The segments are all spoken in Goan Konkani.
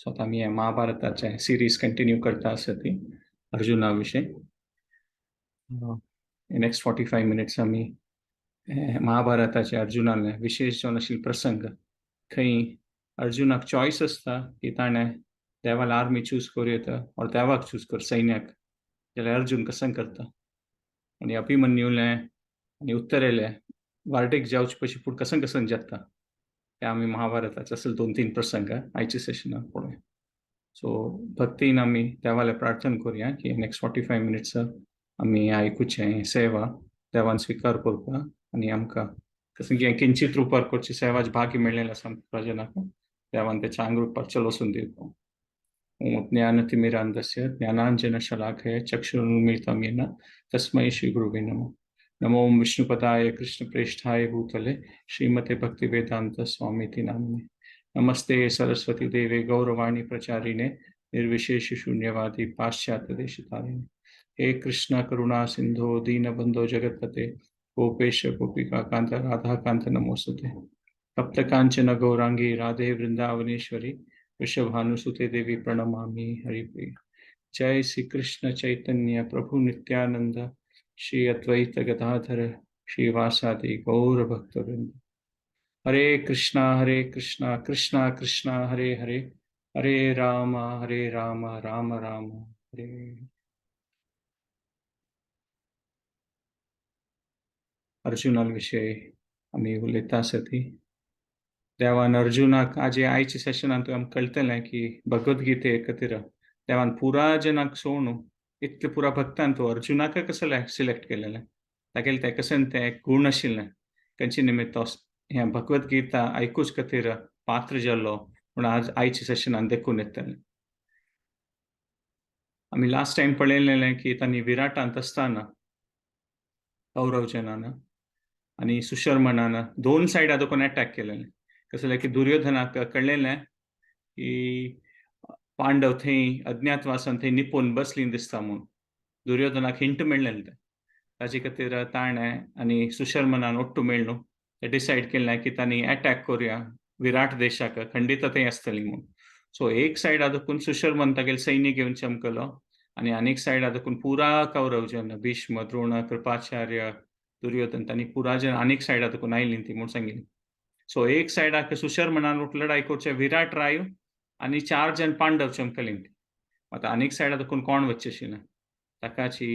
सो आतां आमी महाभारताचे सिरीज कंटिन्यू करता आसा ती अर्जुना विशीं. नेक्स्ट 45 मिनिट्स आमी महाभारताचे अर्जुनाले विशेष जावन आशिल्ले प्रसंग, खंय अर्जुनाक चॉयस आसता की ताणें देवाला आर्मी चूज करूं येता ऑर देवाक चूज कर सैन्याक, जाल्यार अर्जुन कसं करता. आनी अभिमन्यूलें आनी उत्तरेलें वार्डेक जावचे पयलीं पूण कसं कसं जाता ते आमी महाभारताचे असल 2-3 प्रसंग आयच्या सेशनाक पळोवया. सो भक्तीन आमी देवाले प्रार्थना करुया की नेक्स्ट 45 मिनिट्स आमी आयकुचें सेवा देवान स्विकार करपा आनी आमकां कसं की किंचित रुपार करची सेवाच भाग्य मेळ्ळेलें आसा आमकां प्रजनाक, देवान तेच्या आंग रुपार चलोसून दिवपा. ओम ज्ञानतिमिरान्धस्य ज्ञानाञ्जनशलाकया चक्षुरुन्मीलितं येन तस्मै श्रीगुरुवे नमः. नमो विष्णुपदाय कृष्णप्रेष्ठाय भूतले श्रीमते भक्तिवेदांत स्वामीति नामिने. नमस्ते सरस्वती देवे गौरवाणी प्रचारिणे निर्विशेष शून्यवादी पाश्चात्य देशतारिणे. हे कृष्ण करुणा सिंधो दीनबंधो जगतपते गोपेश गोपिका कांत राधा कांत नमोस्तुते. तप्त कांचन गौरांगी राधे वृंदावनेश्वरी वृषभानुसुते देवी प्रणमामि हरिप्रिय. जय श्री कृष्ण चैतन्य प्रभु नित्यानंद श्री अद्वैत गदाधर श्रीवासादि गौर भक्तवृंद. हरे कृष्णा कृष्णा कृष्णा हरे हरे, हरे राम राम राम हरे. अर्जुना विशय आमी उलयता आसा ती देवान अर्जुनाक आज आयच्या सेशनांत आमकां कळटलें की भगवद्गीते खातीर देवान पुरा जनाक सोडून इतले पुरा भक्तान तो अर्जुनाक कसं सिलेक्ट केलेलें, तागेलें तें कशें तें गुण आशिल्लें खंयचे निमित्त हें भगवद्गीता आयकूच खातीर पात्र जाल्लो म्हूण आज आयच्या सेशनान देखून येतलें. आमी लास्ट टायम पळयलेलें की तांणी विराटांत आसतना कौरव जनान आनी सुशर्मनान दोन सायडा दोन अटॅक केलेलें. कसलें की दुर्योधनाक कळ्ळेलें की पांडव थंय अज्ञातवासान थंय निपून बसली दिसता म्हूण, दुर्योधनाक हिंट मेळ्ळेलें तें. ताजे खातीर ताणें आनी सुशर्मनान ओट्टू मेळ्ळू ते डिसायड केलें की तांणी अटॅक करुया विराट देशाक, खंडीत थंय आसतली म्हूण. सो एक सायडा देखून सुशर्मन तागेले सैन्य घेवन चमकलो आनी आनीक सायडा देखून पुरा कौरव जन भीष्म द्रोण कृपाचार्य दुर्योधन तांणी पुरा जन आनीक सायडा देखून आयली ती म्हूण सांगिल्ली. सो एक सायडाक सुशर्मनान लढाई करचे विराट राय आनी 4 जन पांडव चमकली. आतां आनीक सायडा देखून कोण वचचे आशिल्लें, ताकाची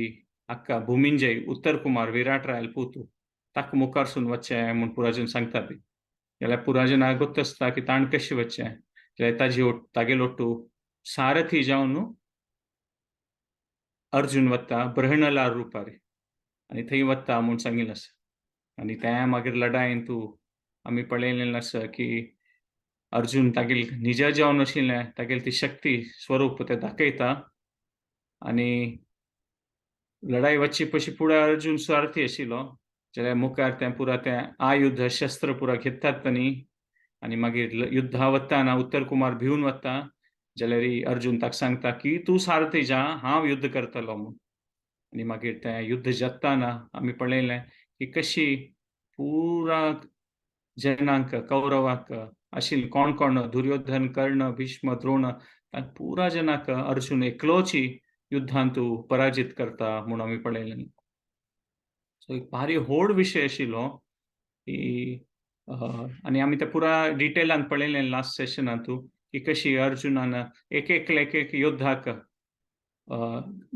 अक्का भूमिंजय उत्तर कुमार विराट रायल पुतू ताका मुखारसून वचचें म्हूण पुराजन सांगता ती. जाल्यार पुराजनाक गोत्त आसता की ताण कशें वचचें, जाल्यार ताजी तागेलो ओट्टू सारथी जावन अर्जुन वता ब्रह्णला रुपार आनी थंय वता म्हूण सांगिल्लें आसा. आनी तें मागीर लढायेन तूं आमी पळयलें आसा की अर्जुन तागेल निज जावन आशिल्लें तागेली ती शक्ती स्वरूप ते दाखयता आनी लढाई वचची पशी फुडें अर्जुन सारथी आशिल्लो, जाल्यार मुखार तें पुरा तें आयुध शस्त्र पुरा घेतात तांणी आनी मागीर युद्धा वताना उत्तर कुमार भिवन वता, जाल्यार अर्जुन ताका सांगता की तूं सारथी जा हांव युद्ध करतलो म्हूण. आनी मागीर तें युद्ध जाताना आमी पळयलें की कशी पुरा जनांक कौरवाक आशिल्ले कोण कोण दुर्योधन कर्ण भीष्म द्रोण पुरा जनाक अर्जुन एकलोची युद्धांत पराजित करता म्हूण आमी पळयलें. सो एक भारी व्हड विशय आशिल्लो की आनी आमी ते पुरा डिटेलान पळयलें लास्ट सेशनांतू की कशी अर्जुनान एक एक एक एक युद्धाक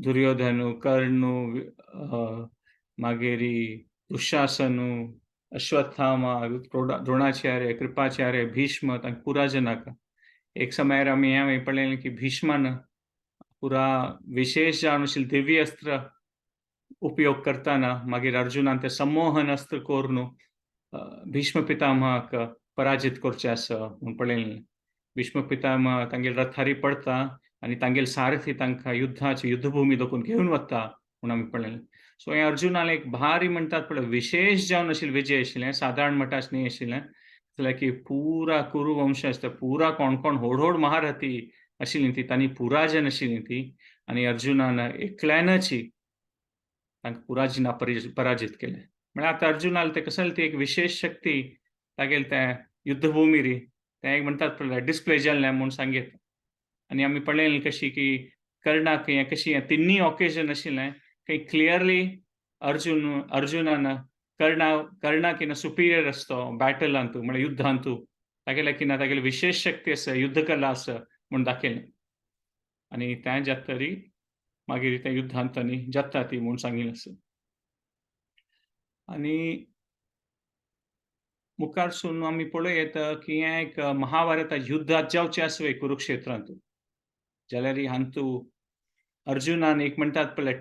दुर्योधन कर्ण मागीर दुशासन अश्वत्थामा द्रोणाचार्य कृपाचार्य भीष्म तांकां पुरा जनाक एक समयार आमी हें पळयलें की भीष्मान पुरा विशेष जावन आशिल्लें दिव्य अस्त्र उपयोग करतना मागीर अर्जुनान तें संमोहन अस्त्र करून भीष्म पितामहाक पराजित करचें आसा म्हूण पळयलें. भीष्म पितामह तांगेर रथारी पडता आनी तांगेर सारथी तांकां युद्धाची युद्धभूमी दोकून घेवन वता म्हूण आमी पळयलें. सो हें अर्जुनान एक भारी म्हणटात पळय विशेष जावन आशिल्लें विजय आशिल्लें, सादारण मटास न्ही आशिल्लें. जाल्यार की पुरा कुरु वंश आसता पुरा कोण कोण व्हड व्हड महारथी आशिल्लीं ती तांणी पुरा जन आशिल्लीं ती आनी अर्जुनान एकल्यानची तांकां पुरा जना पराजित केलें. म्हळ्यार आतां अर्जुनाल तें कसलें ती एक विशेष शक्ती तागेलें तें युद्धभूमीर तें एक म्हणटात पळय डिस्प्ले जाल्लें म्हूण सांगीत. आनी आमी पळयलें कशी की कर्णाक हें कशी तिन्ही ऑकेजन आशिल्लें की क्लियरली अर्जुनान कर्णाक सुपिरियर आसतो बॅटलांतू, म्हळ्यार युद्धांतू, तागेले किना तागेली विशेष शक्ती आसा, युद्धकला आसा म्हूण दाखयलें. आनी तें जाता तरी मागीर त्या युद्धांत आनी जाता ती म्हूण सांगिल्लें आसा. आनी मुखारसून आमी पळोवं येता की हें एक महाभारता युद्धात जावचें आसलें कुरुक्षेत्रांत, जाल्यार हांतू अर्जुनान एक म्हणटात पळय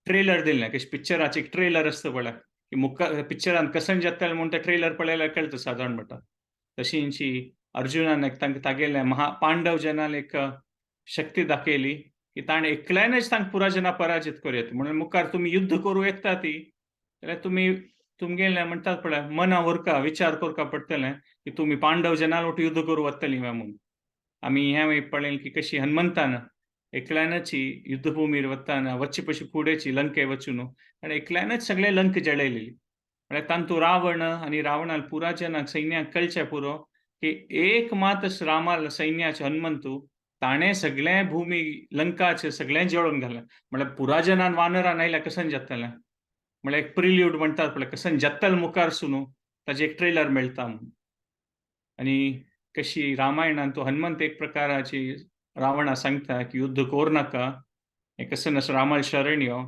ट्रेलर दिलें, कशें पिक्चराचें एक ट्रेलर आसता पळय की मुखार पिक्चरान कशें जातलें म्हूण तें ट्रेलर पळयल्यार कळटा सादारण म्हणटा. तशींची अर्जुनान एक तांकां तागेलें महा पांडव जनान एक शक्ती दाखयली की ताणें एकल्यानच तांकां पुरा जना पराजीत करूं येता. म्हणून मुखार तुमी युद्ध करूं येता ती जाल्यार तुमी तुमगेलें म्हणटात पळय मना व्हरका विचार करका पडटलें की तुमी पांडव जनान वट युद्ध करूं वतली म्हणून. आमी हें पळयलें की कशी हनुमंतान एकल्यानच युद्धभूमीर वताना वच्चे पशी फुडेची लंके वचून आनी एकल्यानच सगळे लंक जळयलेली. म्हळ्यार तांतू रावण आनी रावणान पुरा जनाक सैन्याक कळचें पुरो की एक मात रामाल सैन्याचे हनुमंतू ताणें सगळें भूमी लंकाचे सगळें जळोवन घालें. म्हळ्यार पुरा जनान वानरान आयल्या कशें जातलें, म्हळ्यार एक प्रिल्यूड म्हणटात पळय कशें जातलें मुखार सुनू ताजें एक ट्रेलर मेळटा म्हणून. आनी कशी रामायणान तो हनुमंत एक प्रकाराची रावणा सांगता की युद्ध कर नाका, हें कशें नास रामाल शरण यो.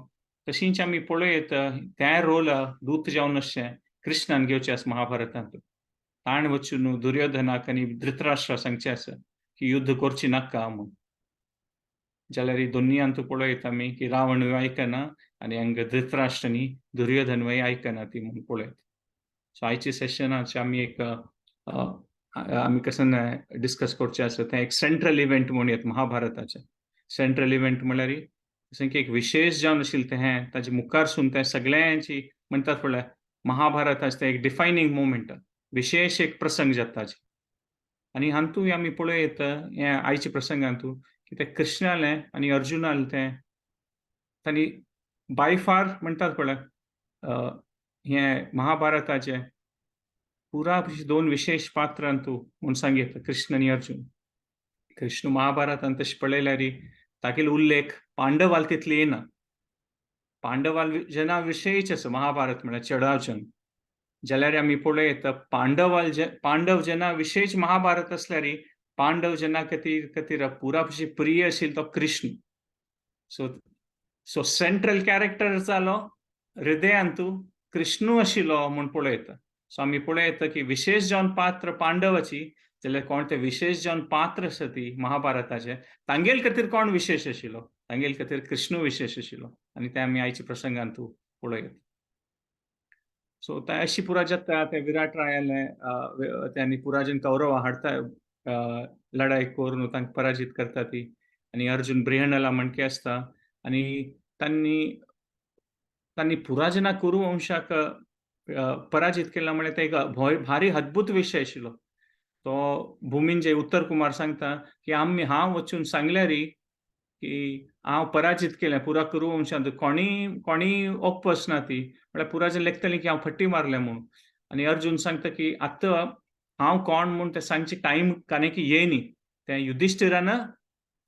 तशींच आमी पळयत तें रोल दूत जावन अशें कृष्णान घेवचें आसा महाभारतांत. ताण वचून दुर्योधनाक आनी धृतराष्ट्रा सांगचें आसा की युद्ध करचें नाका म्हूण. जाल्यार दोन्ही अंतू पळयत आमी की रावणूय आयकना आनी हांगा धृतराष्ट्र आनी दुर्योधनूय आयकना ती म्हूण पळयत. सो आयच्या सेशनाचे आमी एक आमी कशें डिस्कस करचें आसा तें एक सेंट्रल इव्हेंट म्हणून येता महाभारताचें. सेंट्रल इव्हेंट म्हळ्यार जशें की एक विशेष जावन आशिल्लें तें हें ताजे मुखारसून तें सगळ्यांची म्हणटात पळय महाभारताचें तें एक डिफायनींग मुवमेंट, विशेष एक प्रसंग जाता ताजे. आनी हातूंत आमी पळयत हें आयच्या प्रसंगांतू की तें कृष्णालें आनी अर्जुनालें तें तांणी बाय फार म्हणटात पळय हें महाभारताचें पुरा दोन विशेष पात्रांतू म्हूण सांगता कृष्ण आनी अर्जुन. कृष्ण महाभारतान तशें पळयल्यार तागेलो उल्लेख पांडवाल तितले येना. पांडवाल जना विशयच आसा महाभारत म्हळ्यार चडावचन. जाल्यार आमी पळयत पांडव जना विशेष महाभारत आसल्यार पांडव जना खातीर खातीर पुरा प्रिय आशिल्लो तो Krishna. So so central character जालो हृदयांतू कृष्णू आशिल्लो म्हूण पळयता. सो आमी पळयता की विशेष जावन पात्र पांडवाची जाल्यार कोण ते विशेष जावन पात्र आसा ती महाभारताचे तांगेल खातीर कोण विशेष आशिल्लो, तांगेल खातीर कृष्णू विशेष आशिल्लो. आनी ते आमी आयच्या प्रसंगांतू पळयत. सो ते अशी पुरा जाता ते विराट रायाले त्यांनी पुराजन कौरव हाडता लढाई करून तांकां पराजीत करता ती. आनी अर्जुन बृहणला म्हणके आसता आनी तांणी तांणी पुराजना कुरुवंशाक पराजीत केला म्हळ्यार ते एक भारी अद्भुत विशय आशिल्लो. तो भुमींजे उत्तर कुमार सांगता की आमी हांव वचून सांगल्यार की हांव पराजीत केलें पुरा कुरुवंशांत कोणी कोणी ओप्पस ना ती, म्हळ्यार पुराजन लेखतली की हांव फट्टी मारलें म्हूण. आनी अर्जुन सांगता की आतां हांव कोण म्हूण तें सांगचे टायम काने की येयनी, तें युधिश्ठिरान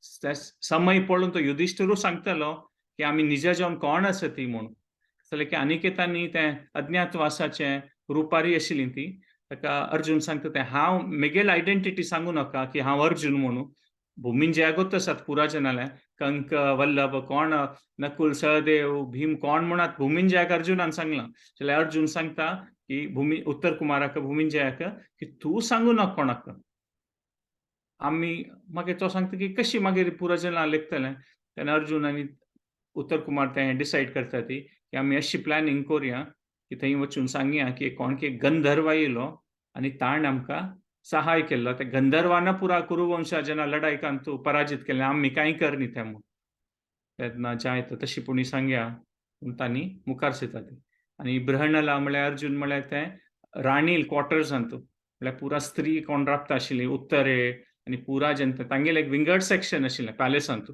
समय पळोवन तो युधिश्ठिरूय सांगतलो की आमी निजा जावन कोण आसा ती म्हूण. जाल्यार की अनिकेतांनी तें अज्ञातवासाचें रुपारी आशिल्ली ती, ताका अर्जुन सांगता तें हांव मेगेल आयडेंटिटी सांगू नाका की हांव अर्जुन म्हणून. भुमीन जे अगोत आसात पुराजनाले कंक वल्लभ कोण नकुल सहदेव भीम कोण म्हणात भुमिंजयाक अर्जुनान सांगलां. जाल्यार अर्जुन सांगता की भुमी उत्तर कुमाराक भुमिंजयाक की तूं सांगू नाका कोणाक. आमी मागीर तो सांगता की कशी मागीर पुराजना लेखतलें. तेन्ना अर्जुन आनी उत्तर कुमार तें डिसायड करता ती की आमी अशी प्लॅनिंग करुया की थंय वचून सांगया की कोण की गंधर्व येयलो आनी ताणें आमकां सहाय केल्लो, ते गंधर्वान पुरा कुरुवंशा जेन्ना लढाईकान तूं पराजीत केलें आमी कांय करनी तें म्हूण. तेन्ना जायत तशी पुणी सांगया पूण तांणी मुखार सरता ती. आनी बृहणला म्हळ्यार अर्जुन म्हळ्यार तें राणील क्वॉर्टर्सांत म्हळ्यार पुरा स्त्री कोण राबता आशिल्ली उत्तरे आनी पुरा जनता तांगेलें एक विंगड सेक्शन आशिल्लें पॅलेसांत.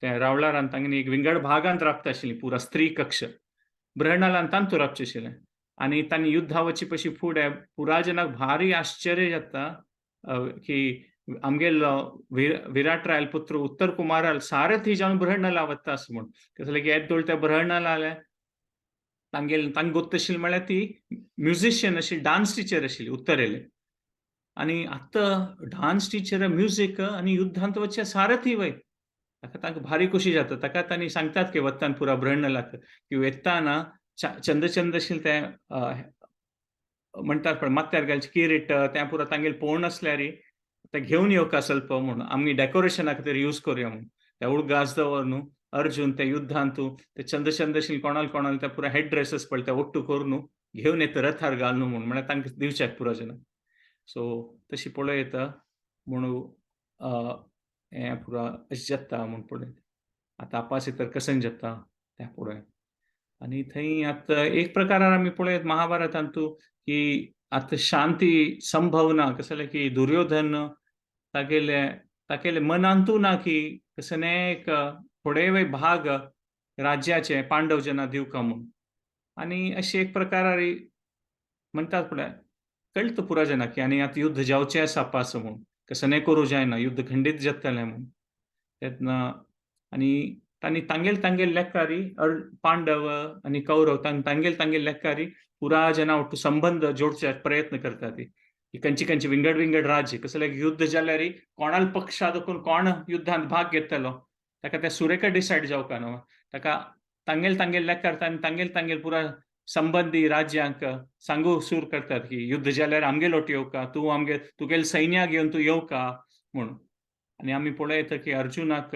ते रावळारान तांगेली एक विंगड भागांत राबता आशिल्ली पुरा स्त्री कक्ष. बृहणलान तांतू राबचें आशिल्लें. आनी तांणी युद्धा वची पशी फुडें पुराजनाक भारी आश्चर्य जाता की आमगेलो विराट रायल पुत्र उत्तर कुमाराल सारथी जावन बृहणला वता असं म्हूण. कसलें की येदोळ त्या बृहणला आलें तांगेल तांकां गोत्त आशिल्ली म्हळ्यार ती म्युजिशियन आशिल्ली, डान्स टिचर आशिल्ली उत्तरेले. आनी आतां डान्स टिचर म्युजीक आनी युद्धांत वचचे सारथी वय, ताका तांकां भारी खोशी जाता. ताका तांणी सांगतात की वत्तान पुरा बृहणलाक की येताना चंद चंद आशिल्लें तें म्हणटात पण माथ्यार घालचें किरीट तें पुरा तांगेल पळोवन आसल्यार तें घेवन येवका स्वल्प म्हणून आमी डेकोरेशना खातीर यूज करुया म्हणून. ते उडगास दवर न्हू अर्जुन ते युद्धांतू ते चंद चंद आशिल्ले कोणाल कोणाल ते पुरा हेड ड्रेसीस पळय ते ओट्टू करून घेवन येता रथार घालून म्हणून, म्हळ्यार तांकां दिवच्याक पुरो जाणा. सो तशी पळय येता म्हणून हें पुरा अशें जाता म्हूण पळयता. आतां आपास तर कसन जाता तें पळय. आनी थंय आतां एक प्रकारान आमी पळयत महाभारतांतू की आतां शांती संभव ना. कसलें जालें की दुर्योधन तागेले तागेले मनांतू ना की कसलें एक थोडे वे भाग राज्याचे पांडव जना दिवका म्हूण. आनी अशें एक प्रकारार म्हणटात पळय कळटा पुरा जाणा की आनी आतां युद्ध जावचें आसा पास म्हूण, कसलें करूं जायना, युद्ध खंडीत जातलें म्हूण. तेन्ना आनी तांणी तांगेल तांगेल लेखारी पांडव आनी कौरव तांगेल तांगेल लेखारी पुरा जना ಒಟ್ಟು संबंध जोडचे प्रयत्न करतात की खंयची खंयची विंगड विंगड राज्य कसलें युद्ध जाल्यार कोणाल पक्षा देखून कोण युद्धांत भाग घेतलो ताका त्या सुरेका डिसायड जावका न्हू. ताका तांगेल तांगेल लेखार तांणी तांगेल तांगेल पुरा संबंधी राज्यांक सांगू सूर करतात की युद्ध जाल्यार आमगेल ओट येवका, तूं आमगे तुगेल सैन्या घेवन तूं येवका म्हणून. आनी आमी पळयता की अर्जुनाक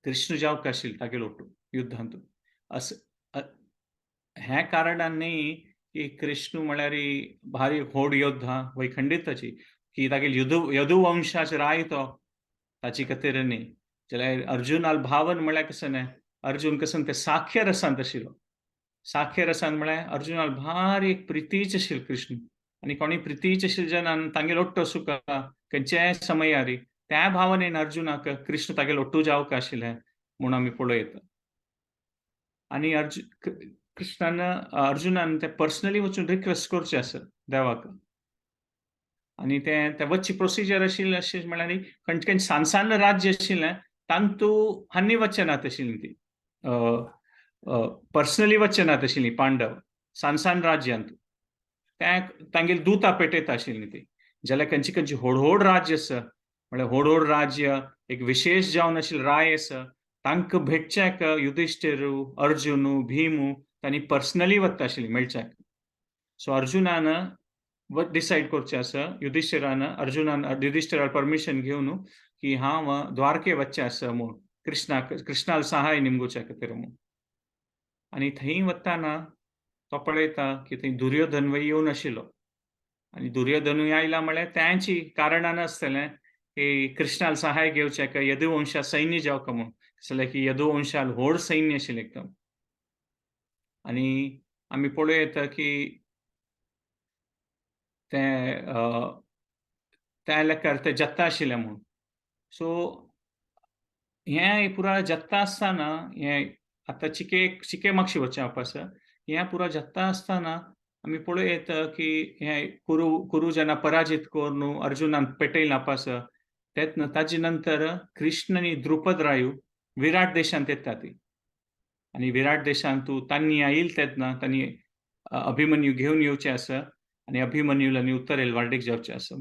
कृष्ण जावका आशिल्लो तागेल ओटू युद्धांत. अस ह्या कारणान न्ही की कृष्ण म्हळ्यार भारी व्हड योद्धा वय खंडीत ताची की तागेल यदुवंशाच राय तो ताची खातीर न्ही. जाल्यार अर्जुनाल भावन म्हळ्यार कशें न्ही, अर्जुन कसं ते साख्य रसांत आशिल्लो. साख्य रसांत म्हळ्यार अर्जुनाल भारी एक प्रितीच आशिल्लो कृष्ण. आनी कोणी प्रितीच आशिल्ले जनान तांगेल ओट्टो सुखा खंयच्याय समयारी त्या भावनेन अर्जुनाक कृष्ण तागेल ओट्टू जावका आशिल्लें म्हूण आमी पळयता. आनी कृष्णान अर्जुनान ते पर्सनली वचून रिक्वेस्ट करचें आसा देवाक. आनी तें वच्ची प्रोसिजर आशिल्लें अशें म्हळ्यार खंयचे खंयचे सान सान राज्य आशिल्लें तांतू हांणी वचचें नात आशिल्लीं ती पर्सनली वचचें नात आशिल्लीं पांडव सान सान राज्यांत त्या तांगेल दूता पेटयता आशिल्लीं ती. जाल्यार खंयची खंयची व्हड व्हड राज्य आसा म्हळ्यार व्हड व्हड राज्य एक विशेष जावन आशिल्लें राय आसा तांकां भेटच्याक युधिश्ठीर अर्जुन भीमू तांणी पर्सनली वता आशिल्ली मेळच्याक. सो अर्जुनान डिसायड करचें आसा युधिश्ठिरान अर्जुनान युधिश्ठिरान परमिशन घेवन की हांव द्वारके वचचें आसा म्हूण कृष्णाक कृष्णाल सहाय निमगुच्या खातीर म्हूण. आनी थंय वताना तो पळयता की थंय दुर्योधन वय येवन आशिल्लो. आनी दुर्योधनूय आयला म्हळ्यार त्यांची कारणान आसतलें की कृष्णाल सहाय घेवचें यदुवंशा सैन्य जावका म्हूण. जाल्यार की यदुवंशाल व्हड सैन्य आशिल्लें एकदम. आनी आमी पळोवं येता की तें त्या लेखार ते जत्ता आशिल्लें म्हूण. सो हें पुरा जत्ता आसतना हें आतां चिके चिके मागशी वचचें वापस हें पुरा जत्ता आसतना आमी पळोवं येता की हें कुरू कुरू जेन्ना पराजीत करून अर्जुनान पेटयलें आपास तेन्ना ताजे नंतर कृष्ण आनी द्रुपद रायू विराट देशांत येता ती. आनी विराट देशांत तांणी आयल तेन्ना तांणी अभिमन्यू घेवन येवचें आसा आनी अभिमन्यूला आनी उत्तरेल वार्डीक जावचें आसा.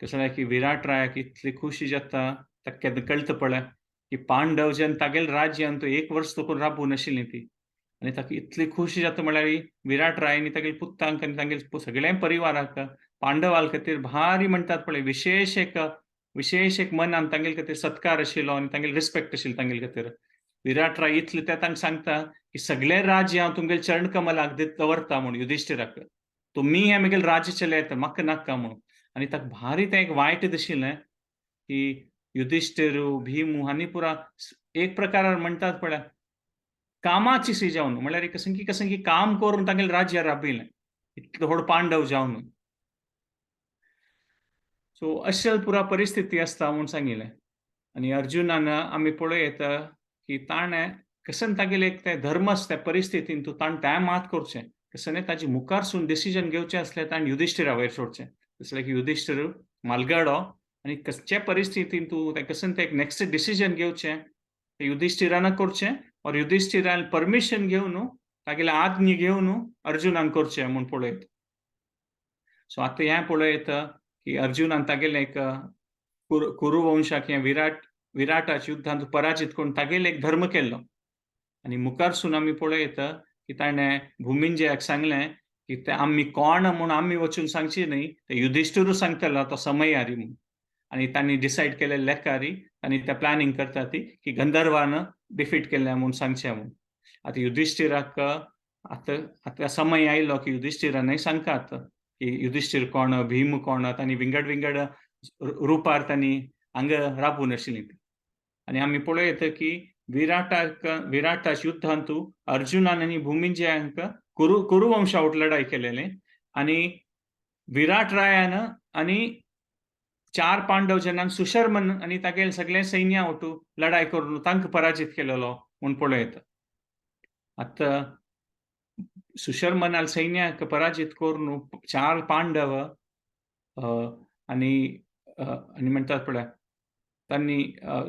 कशें जाल्यार की विराट रायाक इतली खुशी जाता ताका केन्ना कळटा पळय की पांडव जेन्ना तागेल राज्यान तो एक वर्स तकून राबून आशिल्ली ती. आनी ताका इतली खुशी जाता म्हळ्यार विराट रायानी तागेल पुत्तांक आनी तागेल सगळ्या परिवाराक पांडवाल खातीर भारी म्हणटात पळय विशेष एक मनान तांगेल खातीर सत्कार आशिल्लो आनी तांगेल रिस्पेक्ट आशिल्लो तांगेल खातीर. विराट राय इतले ते तांकां सांगता की सगळे राज्य हांव तुमगेले चरण कमलाक दवरता म्हूण युधिश्ठिराक, तुमी हें म्हगेलें राज्य चलयता म्हाका नाका म्हूण. आनी ताका भारी तें एक वायट दिशिल्लें की युधिश्ठिर भीमू हांणी पुरा एक प्रकारार म्हणटात पळय कामाची सी जावन म्हळ्यार कसंकी कसंकी काम करून तांगेलें राज्य राबयलें इतलो व्हड पांडव जावन. सो अशें पुरा परिस्थिती आसता म्हूण सांगिल्लें. आनी अर्जुनान आमी पळोवं येता की ताणें कसन तागेलें एक तें धर्म आसता त्या परिस्थितीन तूं ताणें तें मात करचें कसने ताजे मुखारसून डिसिजन घेवचें आसलें ताणें युधिश्ठिरा वयर सोडचें. कसलें की युधिश्ठीर मालगाडो आनी कसचे परिस्थितीन तूं तें कसन तें एक नेक्स्ट डिसिजन घेवचें तें युधिश्ठिरान करचें और युधिश्ठिरान परमिशन घेवन तागेले आज्ञा घेवन अर्जुनान करचें म्हूण पळयत. सो आतां हें पळयत की अर्जुनान तागेलें एक कुरुवंशाक हें विराटाच्या युद्धांत पराजीत करून तागेलें एक धर्म केल्लो. आनी मुखारसून आमी पळयत की ताणें भुमिंजयाक सांगलें की ते आमी कोण म्हूण आमी वचून सांगची न्हय, ते युधिश्ठिरूच सांगतलो तो समयारी म्हूण. आनी तांणी डिसायड केले लेखारी आनी ते प्लॅनिंग करता ती की गंधर्वान डिफीट केल्लें म्हूण सांगचें म्हूण. आतां युधिश्ठिराक आतां आतां समय आयलो की युधिश्ठिरानय सांगतात की युधिश्ठीर कोण, भीम कोण, तांणी विंगड विंगड रुपार तांणी हांगा राबून आशिल्लीं. आनी आमी पळयत की विराटाच्या युद्धांतू अर्जुनान आनी भुमिंजयांक कुरुवंशावट लढाई केलेली आनी विराट रायान आनी 4 पांडव जनान सुशर्मन आनी तागेले सगळे सैन्या वटू लढाई करून तांकां पराजीत केलेलो म्हूण पळयत. आतां सुशर्मनाल सैन्याक पराजीत करून 4 पांडव आनी आनी म्हणटात पळय तांणी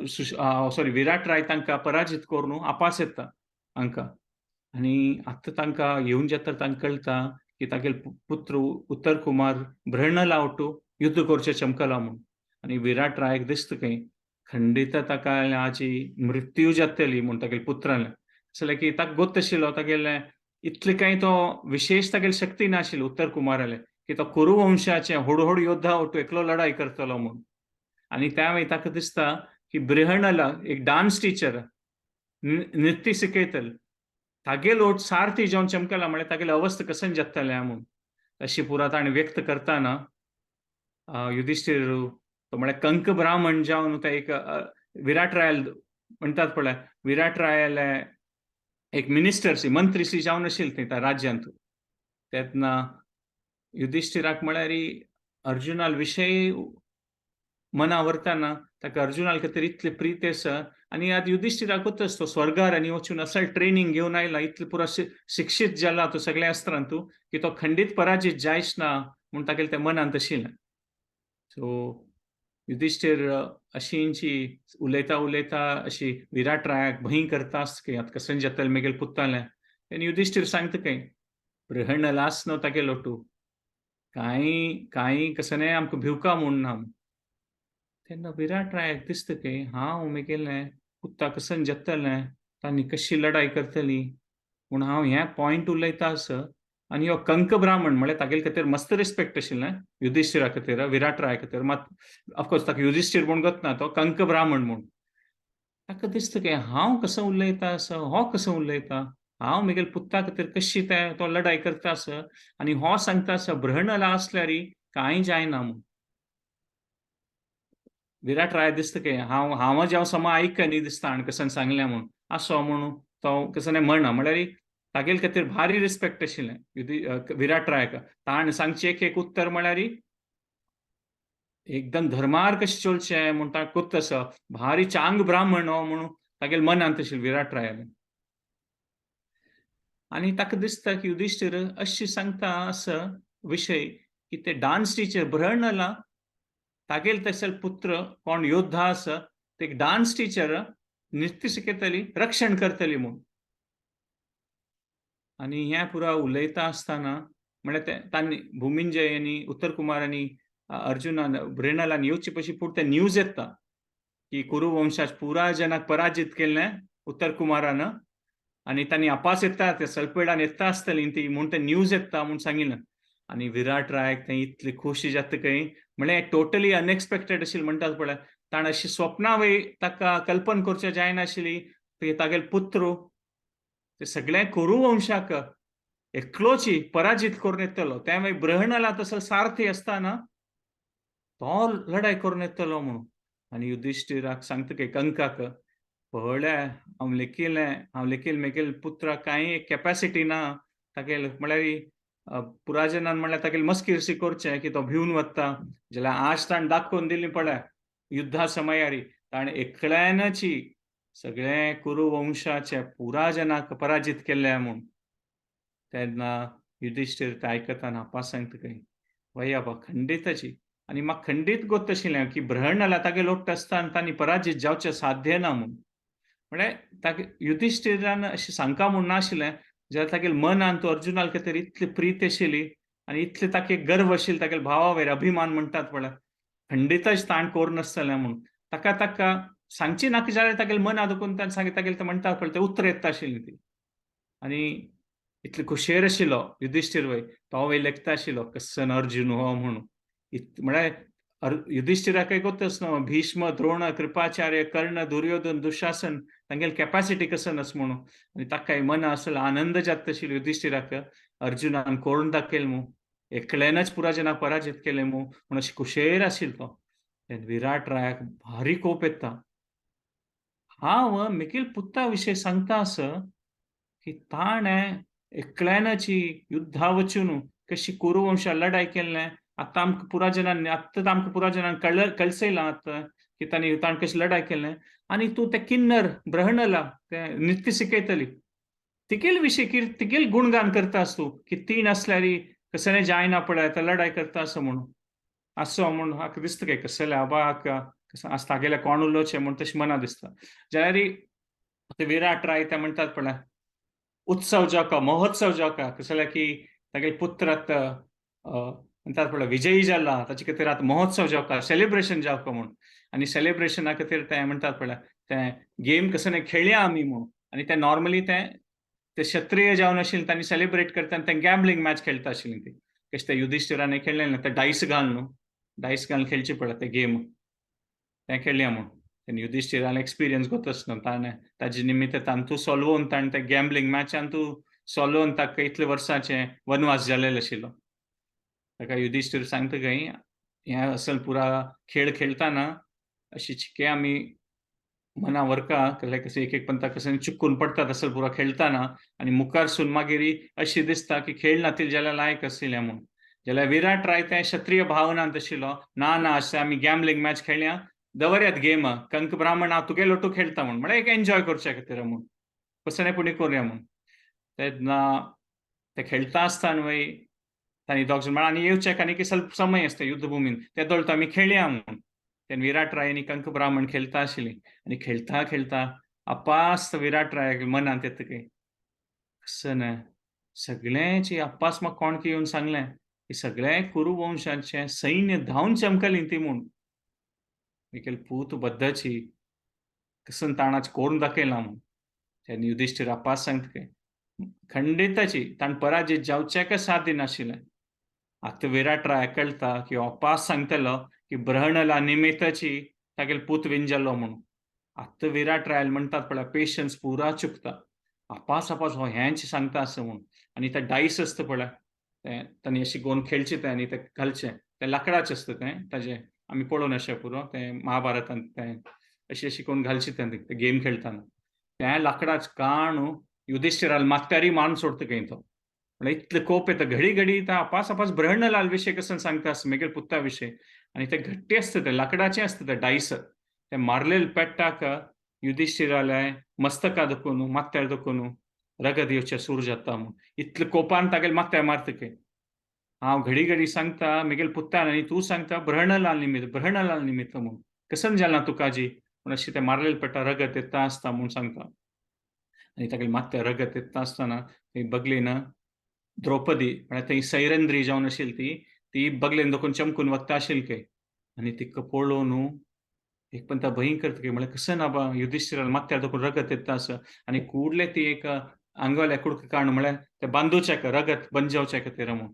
सॉरी विराट राय तांकां पराजीत करून आपास येता हांकां. आनी आतां तांकां येवन जाता तांकां कळटा की तागेले पुत्र उत्तर कुमार बृहणला वटू युद्ध करचें चमकला म्हूण. आनी विराट रायाक दिसता खंय खंडीत ताका आजी मृत्यू जातली म्हूण तागेले पुत्रान जाल्यार की ताका गोत आशिल्लो तागेले इतले कांय तो विशेश तागेली शक्ती नाशिल्ली उत्तर कुमाराले की तो कुरुवंशाचे होड होड योद्धा वटू एकलो लढाई करतलो म्हूण. आनी त्या वेळी ताका दिसता की बृहणला एक डान्स टिचर नृत्य शिकयतले तागेलो ओट सारथी जावन चमकला म्हळ्यार तागेले अवस्था कशें जातलें म्हूण. अशी पुरा ताणें व्यक्त करतना युधिश्ठीर तो म्हळ्यार कंक ब्राह्मण जावन ते एक विराट रायल म्हणटात पळय विराट रायाले एक मिनिस्टर मंत्री सी जावन आशिल्ले थंय त्या राज्यांत. तेन्ना युधिश्ठिराक म्हळ्यार अर्जुनाल विशय मना व्हरतना ताका अर्जुनाल खातीर इतले प्रीत आसा. आनी आतां युधिश्ठिराकूच तो स्वर्गार आनी वचून असल ट्रेनिंग घेवन आयला, इतले पुरो शिक्षीत जाला तो सगळ्या अस्त्रांतू की तो खंडीत पराजीत जायच ना म्हूण तागेले तें मनांत आशिल्लें. सो युधिश्ठीर अशींची उलयता उलयता अशी विराट रायाक भंय करता आसता की आतां कशें जातलें मेगेले पुत्तालें. आनी युधिश्ठीर सांगता खंय बृहणला आस न्हू तागेलो तूं कांय कांय कसलें आमकां भिवका म्हूण ना. तेन्ना विराट रायाक दिसता की हांव मेगेलें पुत्ता कशें जातलें तांणी कशी लढाई करतली म्हूण हांव हें पॉयंट उलयता आसा. आनी हो कंक ब्राह्मण म्हळ्यार तागेले खातीर मस्त रिस्पेक्ट आशिल्लें युधिश्ठिरा खातीर विराट राया खातीर, मात ऑफकोर्स ताका युधिश्ठीर म्हूण गतना तो कंक ब्राह्मण म्हूण. ताका दिसता की हांव कसो उलयता आसा, हो कसो उलयता, हांव म्हगेले पुत्ता खातीर कशी ते तो लढाई करता आसा आनी हो सांगता आसा बृहणला आसल्यार कांय जायना म्हूण. विराट राय दिसता की हांव हांव जेव समा आयक न्ही दिसता आनी कशें सांगलें म्हूण आसो म्हूण तो कशें म्हणना म्हळ्यार तागेले खातीर भारी रिस्पेक्ट आशिल्लें विराट रायाक. ताणें सांगचें एक एक उत्तर म्हळ्यार एकदम धर्मार कशें चलचें म्हूण ताका कोत्त आसा, भारी चांग ब्राह्मण हो म्हणून तागेले मनांत आशिल्लें विराट रायालें. आनी ताका दिसता की युधिश्ठीर अशी सांगता असो विशय की ते डान्स टिचर बृहणला तागेले तशें पुत्र कोण योद्धा आसा ते एक डान्स टिचर नृत्य शिकयतली रक्षण करतली म्हूण. आनी हें पुरा उलयता आसतना म्हळ्यार ते तांणी भुमिंजय आनी उत्तर कुमार आनी अर्जुनान बृहणलान येवचे पशी पुरते न्यूज येता की कुरुवंशाच पुरा जनाक पराजीत केल्लें उत्तर कुमारान आनी तांणी अपास येता ते सल्पेडान येता आसतली ती म्हूण ते न्यूज येता म्हूण सांगिल्लें. आनी विराट रायाक थंय इतली खोशी जाता खंय म्हळ्यार टोटली अनएक्सपेक्टेड आशिल्लें म्हणटात पळय ताणें अशी स्वप्नां वय ताका कल्पना करचें जायनाशिल्ली की तागेले पुत्र ते सगळे कुरुवंशाक एकलोची पराजीत करून येतलो, त्या मागीर बृहणला तसो सारथी आसतना तो लढाई करून येतलो म्हणून. आनी युधिश्ठिराक सांगता की कंकाक पळय हांव लेखिल्लें हांव लेखिल्लें मेगेले पुत्राक कांय एक कॅपॅसिटी ना तागेले म्हळ्यार पुराजनान म्हणल्यार तागेले मस्किरसी करचें की तो भिवन वता, जाल्यार आज ताणें दाखोवन दिली पळय युद्धा समयारी ताणें एकल्यानची सगळे कुरुवंशाचे पुराजनाक पराजीत केल्ले म्हूण. तेन्ना युधिश्ठीर ते आयकतना आपा सांगता खंय वय बाबा खंडिताची आनी म्हाका खंडीत गोत आशिल्लें की ब्रहणाला तागे लोट्ट आसता आनी तांणी पराजीत जावचें साध्य ना म्हूण. म्हळ्यार तागे युधिश्ठिरान अशें सांगका म्हूण नाशिल्लें, जाल्यार तागेले मनान तो अर्जुनाल खातीर इतली प्रीत आशिल्ली आनी इतले ताका एक गर्व आशिल्लो तागेले भावा वयर अभिमान म्हणटात पळय, खंडीतच ताण करून नासतलें म्हूण. ताका ताका सांगची नाका जाल्यार तागेले मना दुखून ताणें सांग तागेले तें म्हणटात पळय तें उतर येता आशिल्ली ती. आनी इतले खुशेर आशिल्लो युधिश्ठीर वय, तो वय लेखता आशिल्लो कसन अर्जुन हो म्हणून. म्हळ्यार युधिश्ठिराकय गोतच न्हू भीष्म द्रोण कृपाचार्य कर्ण दुर्योधन दुशासन तांगेली कॅपासिटी कसन आस म्हणून. आनी ताकाय मना आसलो आनंद जाता आशिल्लो युधिश्ठिराक, अर्जुनान कोण दाखयल मू, एकल्यानच पुरा जनाक पराजित केले मू म्हूण अशें खुशेर आशिल्लो तो. विराट रायाक भारी कोप येता. हांव म्हगेल पुता विशय सांगता आस की ताणें एकल्यानची युद्धा वचून कशी कुरुवंशा लढाई केल्लें, आतां आमकां पुरा जनांनी आतां आमकां पुरा जनांक कळसयलां आतां की तांणी ताणें कशी लढाई केल्लें. आनी तूं तें किन्नर ब्रहणला तें नृत्य शिकयतली तिगेल विशय तिगेल गुणगान करता आस तूं की तीन आसल्यार कसलें जायना पळय आतां लढाई करता आसा म्हणून. आसो म्हूण हाका दिसता काय कसलें आबा हाका आज तागेलें कोण उलोवचें म्हूण तशें मना दिसता. जाल्यार विराट राय ते म्हणटात पळय उत्सव जावका महोत्सव जावका, कसले की तागेले पुत्र आतां म्हणटात पळय विजयी जाला ताचे खातीर आतां महोत्सव जावका सेलिब्रेशन जावका म्हूण. आनी सेलिब्रेशना खातीर ते म्हणटात पळय तें गेम कसलें खेळया आमी म्हूण. आनी ते नॉर्मली ते ते क्षत्रिय जावन आशिल्ले तांणी सेलिब्रेट करता आनी ते गॅम्बलिंग मॅच खेळटा आशिल्ली ती. कशें ते युधिश्ठिरान खेळ्ळें ना ते डायस घाल न्हू, डायस घालून खेळचे पडटा ते गेम तें खेळया म्हूण. तेन्ना युधिश्ठिरान एक्सपिरियन्स गोतच न्हू ताणें ताजे निमित्त तांतू सोलोवन ताणें ते गॅम्बलिंग मॅचान तूं सोलोवन ताका इतले वर्सांचे वनवास जालेलो आशिल्लो. ताका युधिश्ठीर सांगता खंय हें असल पुरा खेळ खेळटाना अशी चिके आमी मना व्हरका कसले कशें एक एक पंता कशें चुकून पडटात असल पुरा खेळटाना आनी मुखारसून मागीर अशी दिसता की खेळ नातील जाल्यार लायक आशिल्लें म्हूण. जाल्यार विराट राय तें क्षत्रिय भावनांत आशिल्लो, ना ना अशें आमी गॅम्बलिंग मॅच खेळया दवरयात गेम कंक ब्राह्मण हांव तुगे लोटू खेळटा म्हूण, म्हळ्यार एक एन्जॉय करच्या खातीर म्हूण कसलें पुणी करुया म्हूण. तेन्ना ते खेळटा आसतना वय तांणी दोग जाण म्हळ्यार आनी येवचें आनी स्वल्प समय आसता युद्धभुमीन ते दोळटा आमी खेळया म्हूण. तेन्ना विराट राय आनी कंक ब्राह्मण खेळटा आशिल्ली आनी खेळटा खेळटा अपास विराट रायाक मनांत येता काय कसं ना सगळ्यांची अप्पास म्हाका कोण येवन सांगलें की सगळे कुरुवंशांचें सैन्य धांवन चमकली ती म्हूण. मिकेल पूत बद्दाची कसन ताणाच कोरून दाखयला म्हूण. तेन्ना युधिश्ठीर अप्पास सांगता काय खंडिताची ताण पराजित जावचें साध्य नाशिल्लें. आतां विराट राय कळटा की अप्पास सांगतलो की ब्रहणला निमित्ताची तागेले पूत विंजलो म्हणून. आतां विराट रायल म्हणटात पळय पेशन्स पुरा चुकता, अपास अपास हो हेंच सांगता आसा म्हूण. आनी ते डायस आसता पळय तें तांणी अशी गोवन खेळचें तें आनी तें घालचें तें लांकडाचें आसता तें ताजें आमी पळोवन अशें पुरो तें महाभारतांत तें अशी अशी कोण घालचें तें गेम खेळटाना तें लांकडाच काण युधिश्ठिराल मात्यारी मान सोडटा खंय तो. म्हळ्यार इतले कोप येता घडी घडी तो अपास अपास ब्रहणलाल विशय कसो सांगता आसा मेगेल पुता विशय. आनी ते घट्टी आसता तें लांकडाचें आसता तें डायस तें मारलेले पेट्टाक युधिश्ठिराले मस्तका दुखून माथ्यार दुखून रगत येवचें सूर जाता म्हूण. इतले कोपान तागेले माथ्यार मारता खंय. हांव घडी घडी सांगता मेगेल पुत्तान आनी तूं सांगता ब्रहणलाल निमित्त ब्रहणलाल निमित्त म्हूण कसन जालां तुका जी म्हूण अशें तें मारलेले पेट्टा रगत येता आसता म्हूण सांगता. आनी तागेले माथ्यार रगत येता आसतना थंय बगलेन द्रौपदी म्हळ्यार थंय सैरंद्री जावन आशिल्ली ती ती बगलेन दोखून चमकून वता आशिल्ली खंय. आनी तिका पळोवन एक पण भंय करता की म्हळ्यार कसं ना बा युधिश्ठिरान माथ्यार दोखून रगत येता आसा आनी कुडले ती एक आंगोल्या कुडक काण म्हळ्यार ते बांदूच्या रगत बंद जावच्या खातीर म्हूण.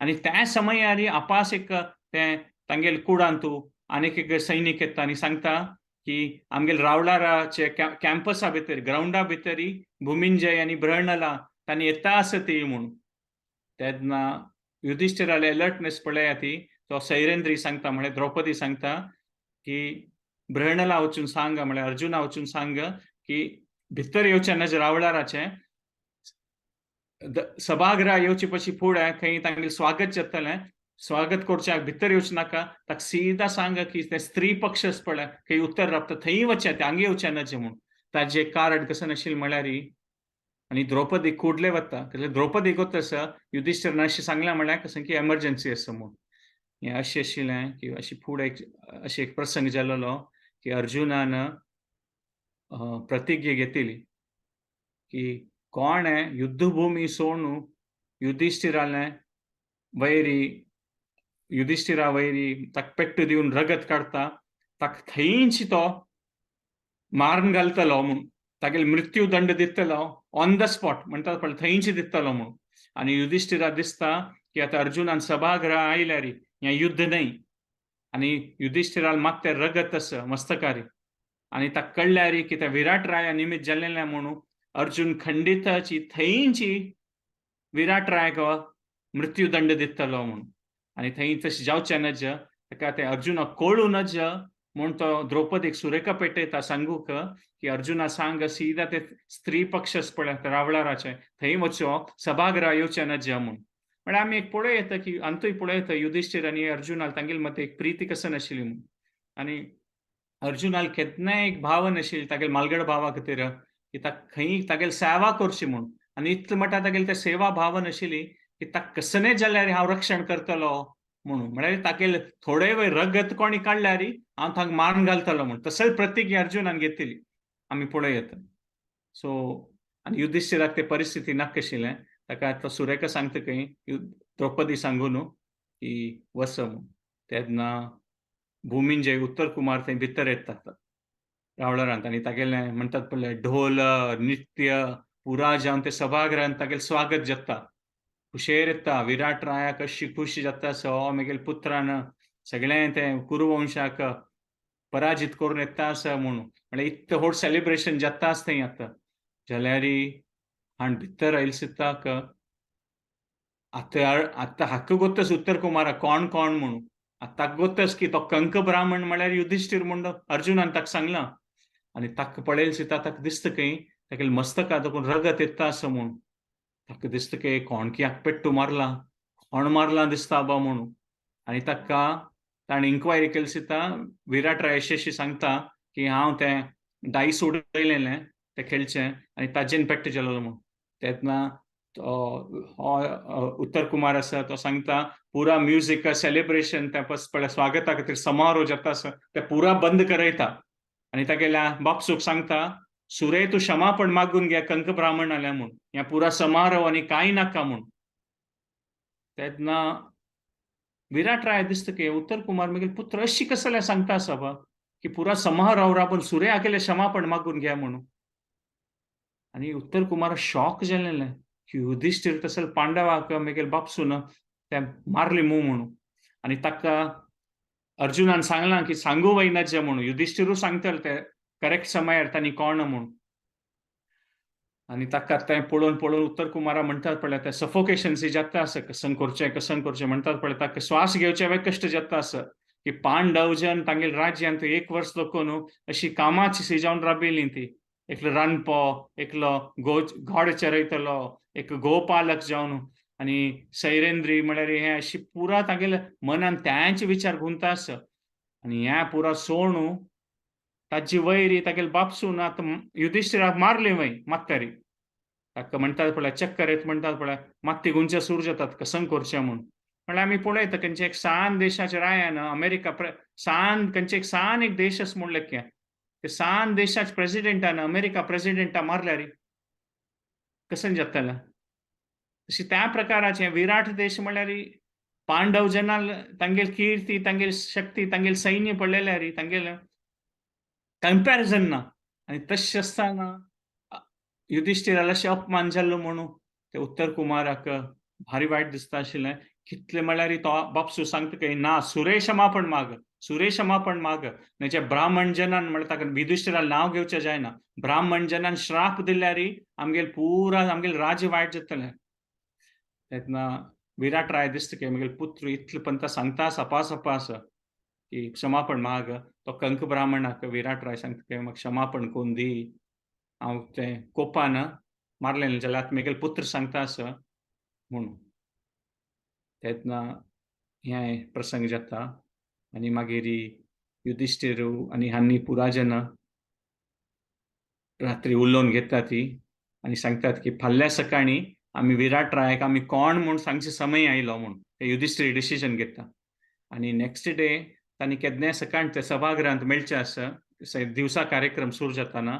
आनी त्या समयार अपास एक तें तांगेले कुडांतू आनीक एक सैनीक येता आनी सांगता की आमगेले रावळाराचे कॅम्पसा भितर ग्रावंडा भितरी भुमिंजय आनी ब्रहणला तांणी येता आसा ती म्हूण. तेन्ना युधिश्ठिराले अलर्टनेस पळया ती तो सैरेंद्री सांगता म्हळ्यार द्रौपदी सांगता की ब्रहणला वचून सांग म्हळ्यार अर्जुना वचून सांग की भितर येवचें नज रावळाराचें सभागृह येवचे पशी फुडें खंय तांगेलें स्वागत जातलें स्वागत करच्याक भितर येवचें नाका ताका सीधा सांग की तें स्त्री पक्ष आसा पळय खंय उत्तर राबता थंय वचचें तें हांगा येवचें नजें म्हूण. ताजें कारण कशें नाशिल्लें म्हळ्यार आनी द्रौपदी कुडले वता कित्याक द्रौपदी गोत आसा युधिश्ठिरान अशें सांगलें म्हळ्यार कशें की एमर्जन्सी आसा म्हूण. हें अशें आशिल्लें की अशी फुडें एक अशें एक प्रसंग जालेलो की अर्जुनान प्रतिज्ञा घेतली की कोणें युद्धभूमी सोडून युधिश्ठिरालें वैरी, युधिश्ठिरा वैरी ताका पेट्ट दिवन रगत काडटा ताका थंयच तो मारून घालतलो म्हूण, तागेले मृत्यूदंड दितलो ऑन the spot म्हणटात पळय, थंयच दितलो म्हूण. आनी युधिश्ठिरा दिसता की आतां अर्जुनान सभागृह आयल्यार हें युद्ध न्हय, आनी युधिश्ठिरान मात तें रगत आसा मस्तकारी, आनी ताका कळ्ळ्यार की त्या विराट राया निमित्त जाल्लें म्हणून अर्जुन खंडिताची थंयची विराट रायाक मृत्यूदंड दितलो म्हणून. आनी थंय तशें जावचें नज, ताका तें अर्जुनाक कळूं नज म्हूण तो द्रौपदीक सुरेखा पेटयता सांगूक की अर्जुना सांग सीधा ते स्त्री पक्ष पळय रावळाराचे थंय वचो, सभागृह येवचें नज म्हूण. म्हळ्यार आमी एक पळय येता की अंतूय पळय येता युधिश्ठीर आनी अर्जुनाक तांगेले मदें एक प्रिती कसं नाशिल्ली म्हूण. आनी अर्जुनाक केन्नाय एक भाव नाशिल्ली तागेले मालगड भावा खातीर की ताका खंय तागेली सेवा करची म्हूण. आनी इतलें म्हणटा तागेली ते सेवा भाव नाशिल्ली की ताका कसलें जाल्यार हांव रक्षण करतलो म्हणून, म्हळ्यार तागेले थोडे वेळ रगत कोणी काडल्यार हांव तांकां मारून घालतलो म्हूण, तसली प्रतिज्ञा अर्जुनान घेतली आमी पळय येता. सो आनी युधिश्ठिराक ते परिस्थिती नाका आशिल्लें, ताका तो सुरेखा सांगता खंय द्रौपदी सांगू न्हू की वच म्हूण. तेन्ना भुमीन जे उत्तर कुमार थंय भितर येतात रावळारांत आनी तागेलें म्हणटात पळय ढोल नृत्य पुरा जावन ते सभागृहांत तागेलें स्वागत जाता, खुशेर येता विराट रायाक अशी खुशी जाता सो मेगेले पुत्रान सगळें तें कुरुवंशाक पराजीत करून येता आसा म्हणून, म्हळ्यार इतलें व्हड सेलिब्रेशन जाता आसा थंय आतां. जाल्यार हाण भितर आयल सिताक आतां आतां हाका गोत्तस उत्तर कुमारा कोण कोण म्हणून, आतां ताका गोत्तस की तो कंक ब्राह्मण म्हळ्यार युधिश्ठीर म्हूण अर्जुनान ताका सांगलां. आनी ताका पळयल सिता ताका दिसता खंय तागेले मस्तका देखून रगत येता आसा म्हूण, ताका दिसता की कोण कित्याक पेट्टू मारला, कोण मारला दिसता बा म्हणून. आनी ताका ताणें इन्क्वायरी केली सिता विराट राय अशें सांगता की हांव तें डायस उडयलेलें तें खेळचें आनी ताजेन पेट्ट जालो म्हूण. तेन्ना तो हो उत्तर कुमार आसा तो सांगता पुरा म्युजीक सेलिब्रेशन त्या पळय स्वागता खातीर समारोह जाता आसा ते पुरा बंद करयता आनी तागेल्या बापसूक सांगता सुरे तूं क्षमापण मागून घे कंक ब्राह्मण आल्या म्हूण, ह्या पुरा समारोह आनी कांय नाका म्हूण. तेन्ना विराट राय दिसता की उत्तर कुमार मागीर पुत्र अशी कसलें सांगता आसा बा की पुरा समारोह राबून सुरे आकेले क्षमापण मागून घे म्हणून. आनी उत्तर कुमार शॉक जालेलें की युधिश्ठीर तसले पांडवाक मागीर बापसून ते मारली मू म्हणून. आनी ताका अर्जुनान सांगलां की सांगू वयनाचे म्हणून, युधिश्ठिरूय सांगतले ते करेक्ट समयार तांणी कोण म्हूण. आनी ताका तें पळोवन पळोवन उत्तर कुमारा म्हणटात पळय तें सफोकेशन जाता आसा, कसं करचें कसं करचें म्हणटात पळय, ताका श्वास घेवचे वे कश्ट जाता आसा की पांडव जन तांगेले राज्यांत एक वर्स लोक न्हू अशी कामाची सी जावन राबिल्ली ती, एकलो रांदपो, एकलो गोड चरयतलो, एक गोपालक जावन आनी सैरेंद्री म्हळ्यार हें अशी पुरा तागेले मनान त्यांचे विचार गुंता आसा. आनी ह्या पुरा सोणू ताजी वैरी तागेले बापसून आतां युधिश्ठिराक मारली वय मात्तरी, ताका म्हणटात पळय चक्कर येत म्हणटात पळय मात्ती गुंचे सूर जातात कसं करचें म्हूण. म्हळ्यार आमी पळयता खंयचे एक सान देशाचे रायान अमेरिका सान खंयचे एक सान एक देश आसा म्हूण लेख्या ते सान देशाचे प्रेसिडेंटान अमेरिका प्रेसिडेंटा मारल्यार कसं जातलें. तशी त्या प्रकाराचे विराट देश म्हळ्यार पांडव जेन्ना तांगेली कीर्ती तांगेली शक्ती तांगेली सैन्य पडलेल्यार तांगेलें कंपॅरिजन ना. आनी तशें आसतना युधिश्ठिराला अशें अपमान जाल्लो म्हणून ते उत्तर कुमाराक भारी वायट दिसता आशिल्लें. कितलें म्हळ्यार तो बापसू सांगता की ना सुरे क्षमापण माग, सुरे क्षमापण माग, म्हणजे ब्राह्मण जनान म्हळ्यार ताका युधिश्ठिराला नांव घेवचें जायना, ब्राह्मण जनान श्राप दिल्यार आमगेले पुरा आमगेले राज्य वायट जातलें. तेन्ना विराट राय दिसता की म्हगेले पुत्र इतले पंता सांगता सपा सपा आसा की क्षमापण माग, तो कंक ब्राह्मणाक विराट राय सांगता की म्हाका क्षमापण करून दी, हांव तें कोपान मारलें जाल्यार आतां म्हगेले पुत्र सांगता आसा म्हणून. तेन्ना हें प्रसंग जाता आनी मागीर युधिश्ठीर आनी हांनी पुराजन रात्री उलोवन घेता ती आनी सांगतात की फाल्यां सकाळीं आमी विराट रायाक आमी कोण म्हूण सांगचे समय आयलो म्हूण ते युधिश्ठीर डिसिजन घेता. आनी नेक्स्ट डे तांणी केन्नाय सकाळ ते सभागृहांत मेळचें आसा, दिवसा कार्यक्रम सुरू जाताना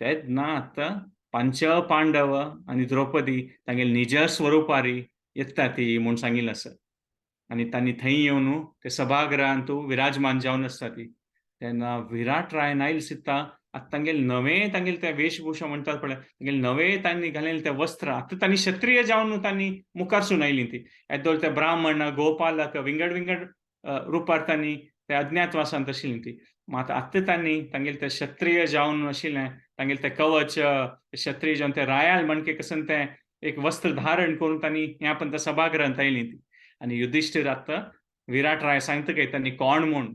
तेन्ना आतां पंच पांडव आनी द्रौपदी तांगेले निज स्वरुपारी येता ती म्हूण सांगिल्लें आसा. आनी तांणी थंय येवन ते सभागृहांत विराजमान जावन आसता ती. तेन्ना विराट रायन आयल सित्ता आतां तांगेले नवे तांगेले ते वेशभूषा म्हणटात पळय, तांगेले नवे तांणी घालेले ते वस्त्र, आतां तांणी क्षत्रिय जावन तांणी मुखारसून आयली ती. येदोळ ते ब्राह्मण गोपालक विंगड विंगड रुपार तांणी ते अज्ञातवासांत आशिल्ली ती. मात आतां तांणी तांगेले ते क्षत्रिय जावन आशिल्लें, तांगेले ते कवच क्षत्रिय जावन ते रायाल म्हणके कसन ते एक वस्त्र धारण करून तांणी ह्या पण त्या सभागृहांत आयली ती. आनी युधिश्ठीर आतां विराट राय सांगता काय तांणी कोण म्हूण,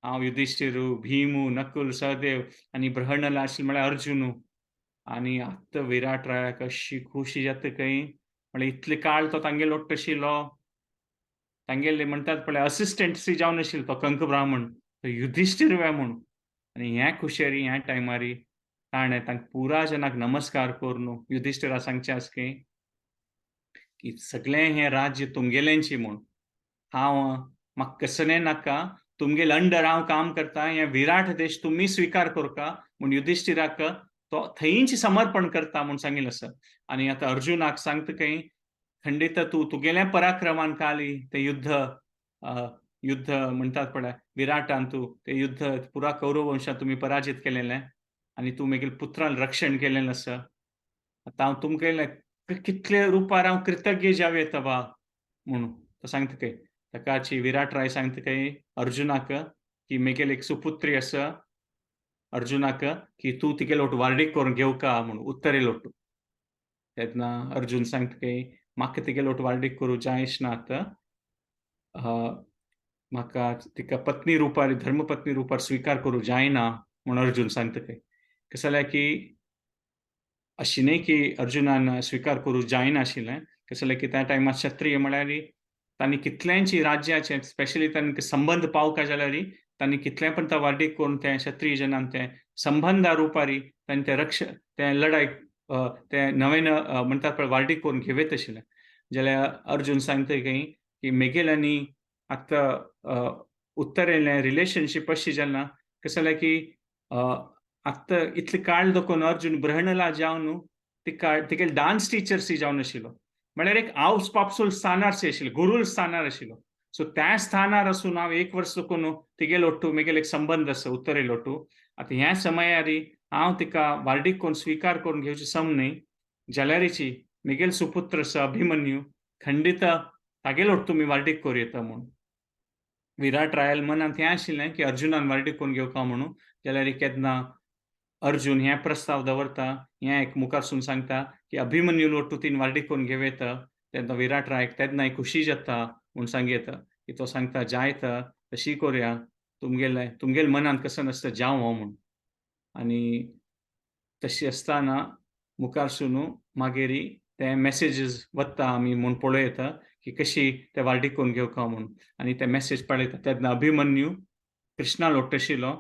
हांव युधिश्ठीरू, भीमू, नकुल, सहदेव आनी बृहणला आशिल्ले म्हळ्यार अर्जुनू. आनी आतां विराट रायाक अशी खुशी जाता खंय, म्हळ्यार इतले काळ तो तांगेलो लोट्ट आशिल्लो, तांगेले म्हणटात पळय असिस्टंट सी जावन आशिल्लो तो कंक ब्राह्मण, तो युधिश्ठीर वे म्हूण. आनी ह्या खुशेरी ह्या टायमारी ताणें तांकां पुरा जनाक नमस्कार करून युधिश्ठिरा सांगचें आसा की सगळें हें राज्य तुमगेलेंची म्हूण, हांव म्हाका कसलें नाका, तुमगेले अंडर हांव काम करता, हें विराट देश तुमी स्विकार करका म्हूण युधिश्ठिराक तो थंयच समर्पण करता म्हूण सांगिल्लें आसा. आनी आतां अर्जुनाक सांगता खंय खंडीत तूं तुगेल्या पराक्रमान काली तें युद्ध युद्ध म्हणटात पळय विराटान तूं तें युद्ध पुरा कौरव वंशात तुमी पराजीत केलेलें आनी तूं मागीर पुत्रान रक्षण केलेलें आसा. आतां हांव तुमगेलें कितले रुपार हांव कृतज्ञ जावं येता बा म्हणून तो सांगता खंय. ताकाची विराट राय सांगता खंय अर्जुनाक की मेगेल एक सुपुत्री आसा अर्जुनाक की तूं तिगेलो व्हार्डीक करून घेवका म्हणून उत्तरे लोटू. तेन्ना अर्जुन सांगता खंय म्हाका तिगेलो व्हार्डीक करूं जायच ना, आतां म्हाका तिका पत्नी रुपार धर्मपत्नी रुपार स्विकार करूं जायना म्हूण अर्जुन सांगता खंय. कशें जाल्यार की अशी न्हय की अर्जुनान स्विकार करूं जायनाशिल्लें, कशें जाल्यार की त्या टायमार क्षत्रिय म्हळ्यार तांणी कितल्यांची राज्याचे स्पेशली तांकां संबंद पावका जाल्यार तांणी कितलें पण तो वार्डीक करून ते क्षत्रिय जनान ते संबंदा रुपारी तांणी ते रक्ष ते लढाई ते नवे म्हणटात पळय वार्डीक करून घेवयत आशिल्लें. जाल्यार अर्जुन सांगता खंय की मेगेल्यांनी आतां उत्तरेलें रिलेशनशीप अशी जालें कशें जाल्यार की आतां इतले काळ दखून अर्जुन बृहणला जावन तिका तिगेले डान्स टिचर्स जावन आशिल्लो, म्हळ्यार एक आवस पापसूल स्थानार आशिल्लो, गुरूल स्थानार आशिल्लो. सो त्या स्थानार आसून हांव एक वर्स दखून तिगेलो लोटू मेगेले एक संबंद आसा उत्तरे लोटू. आतां ह्या समयारी हांव तिका वार्डीक करून स्विकार करून घेवची सम न्हय, जाल्यारीची मेगेल सुपुत्र आसा अभिमन्यू खंडीत तागेलो लोट तुमी वार्डीक करूं येता म्हूण. विराट रायाल मनांत हें आशिल्लें की अर्जुनान वार्डीक करून घेवका म्हणून, जाल्यार केन्ना अर्जुन हें प्रस्ताव दवरता, हें एक मुखारसून सांगता की अभिमन्यू लोटू तीन वार्डीक करून घेवं येता. तेन्ना विराट रायक तेन्नाय खुशी जाता म्हूण सांगयता की तो सांगता जायता तशी करुया, तुमगेले तुमगेले मनांत कसं नासता जावं हो म्हूण. आनी तशी आसतना मुखारसून मागीर ते मॅसेजीस वता आमी म्हूण पळयता की कशी ते वार्डीक करून घेवका म्हूण. आनी ते मॅसेज पळयता तेन्ना अभिमन्यू कृष्णा लोट्ट आशिल्लो,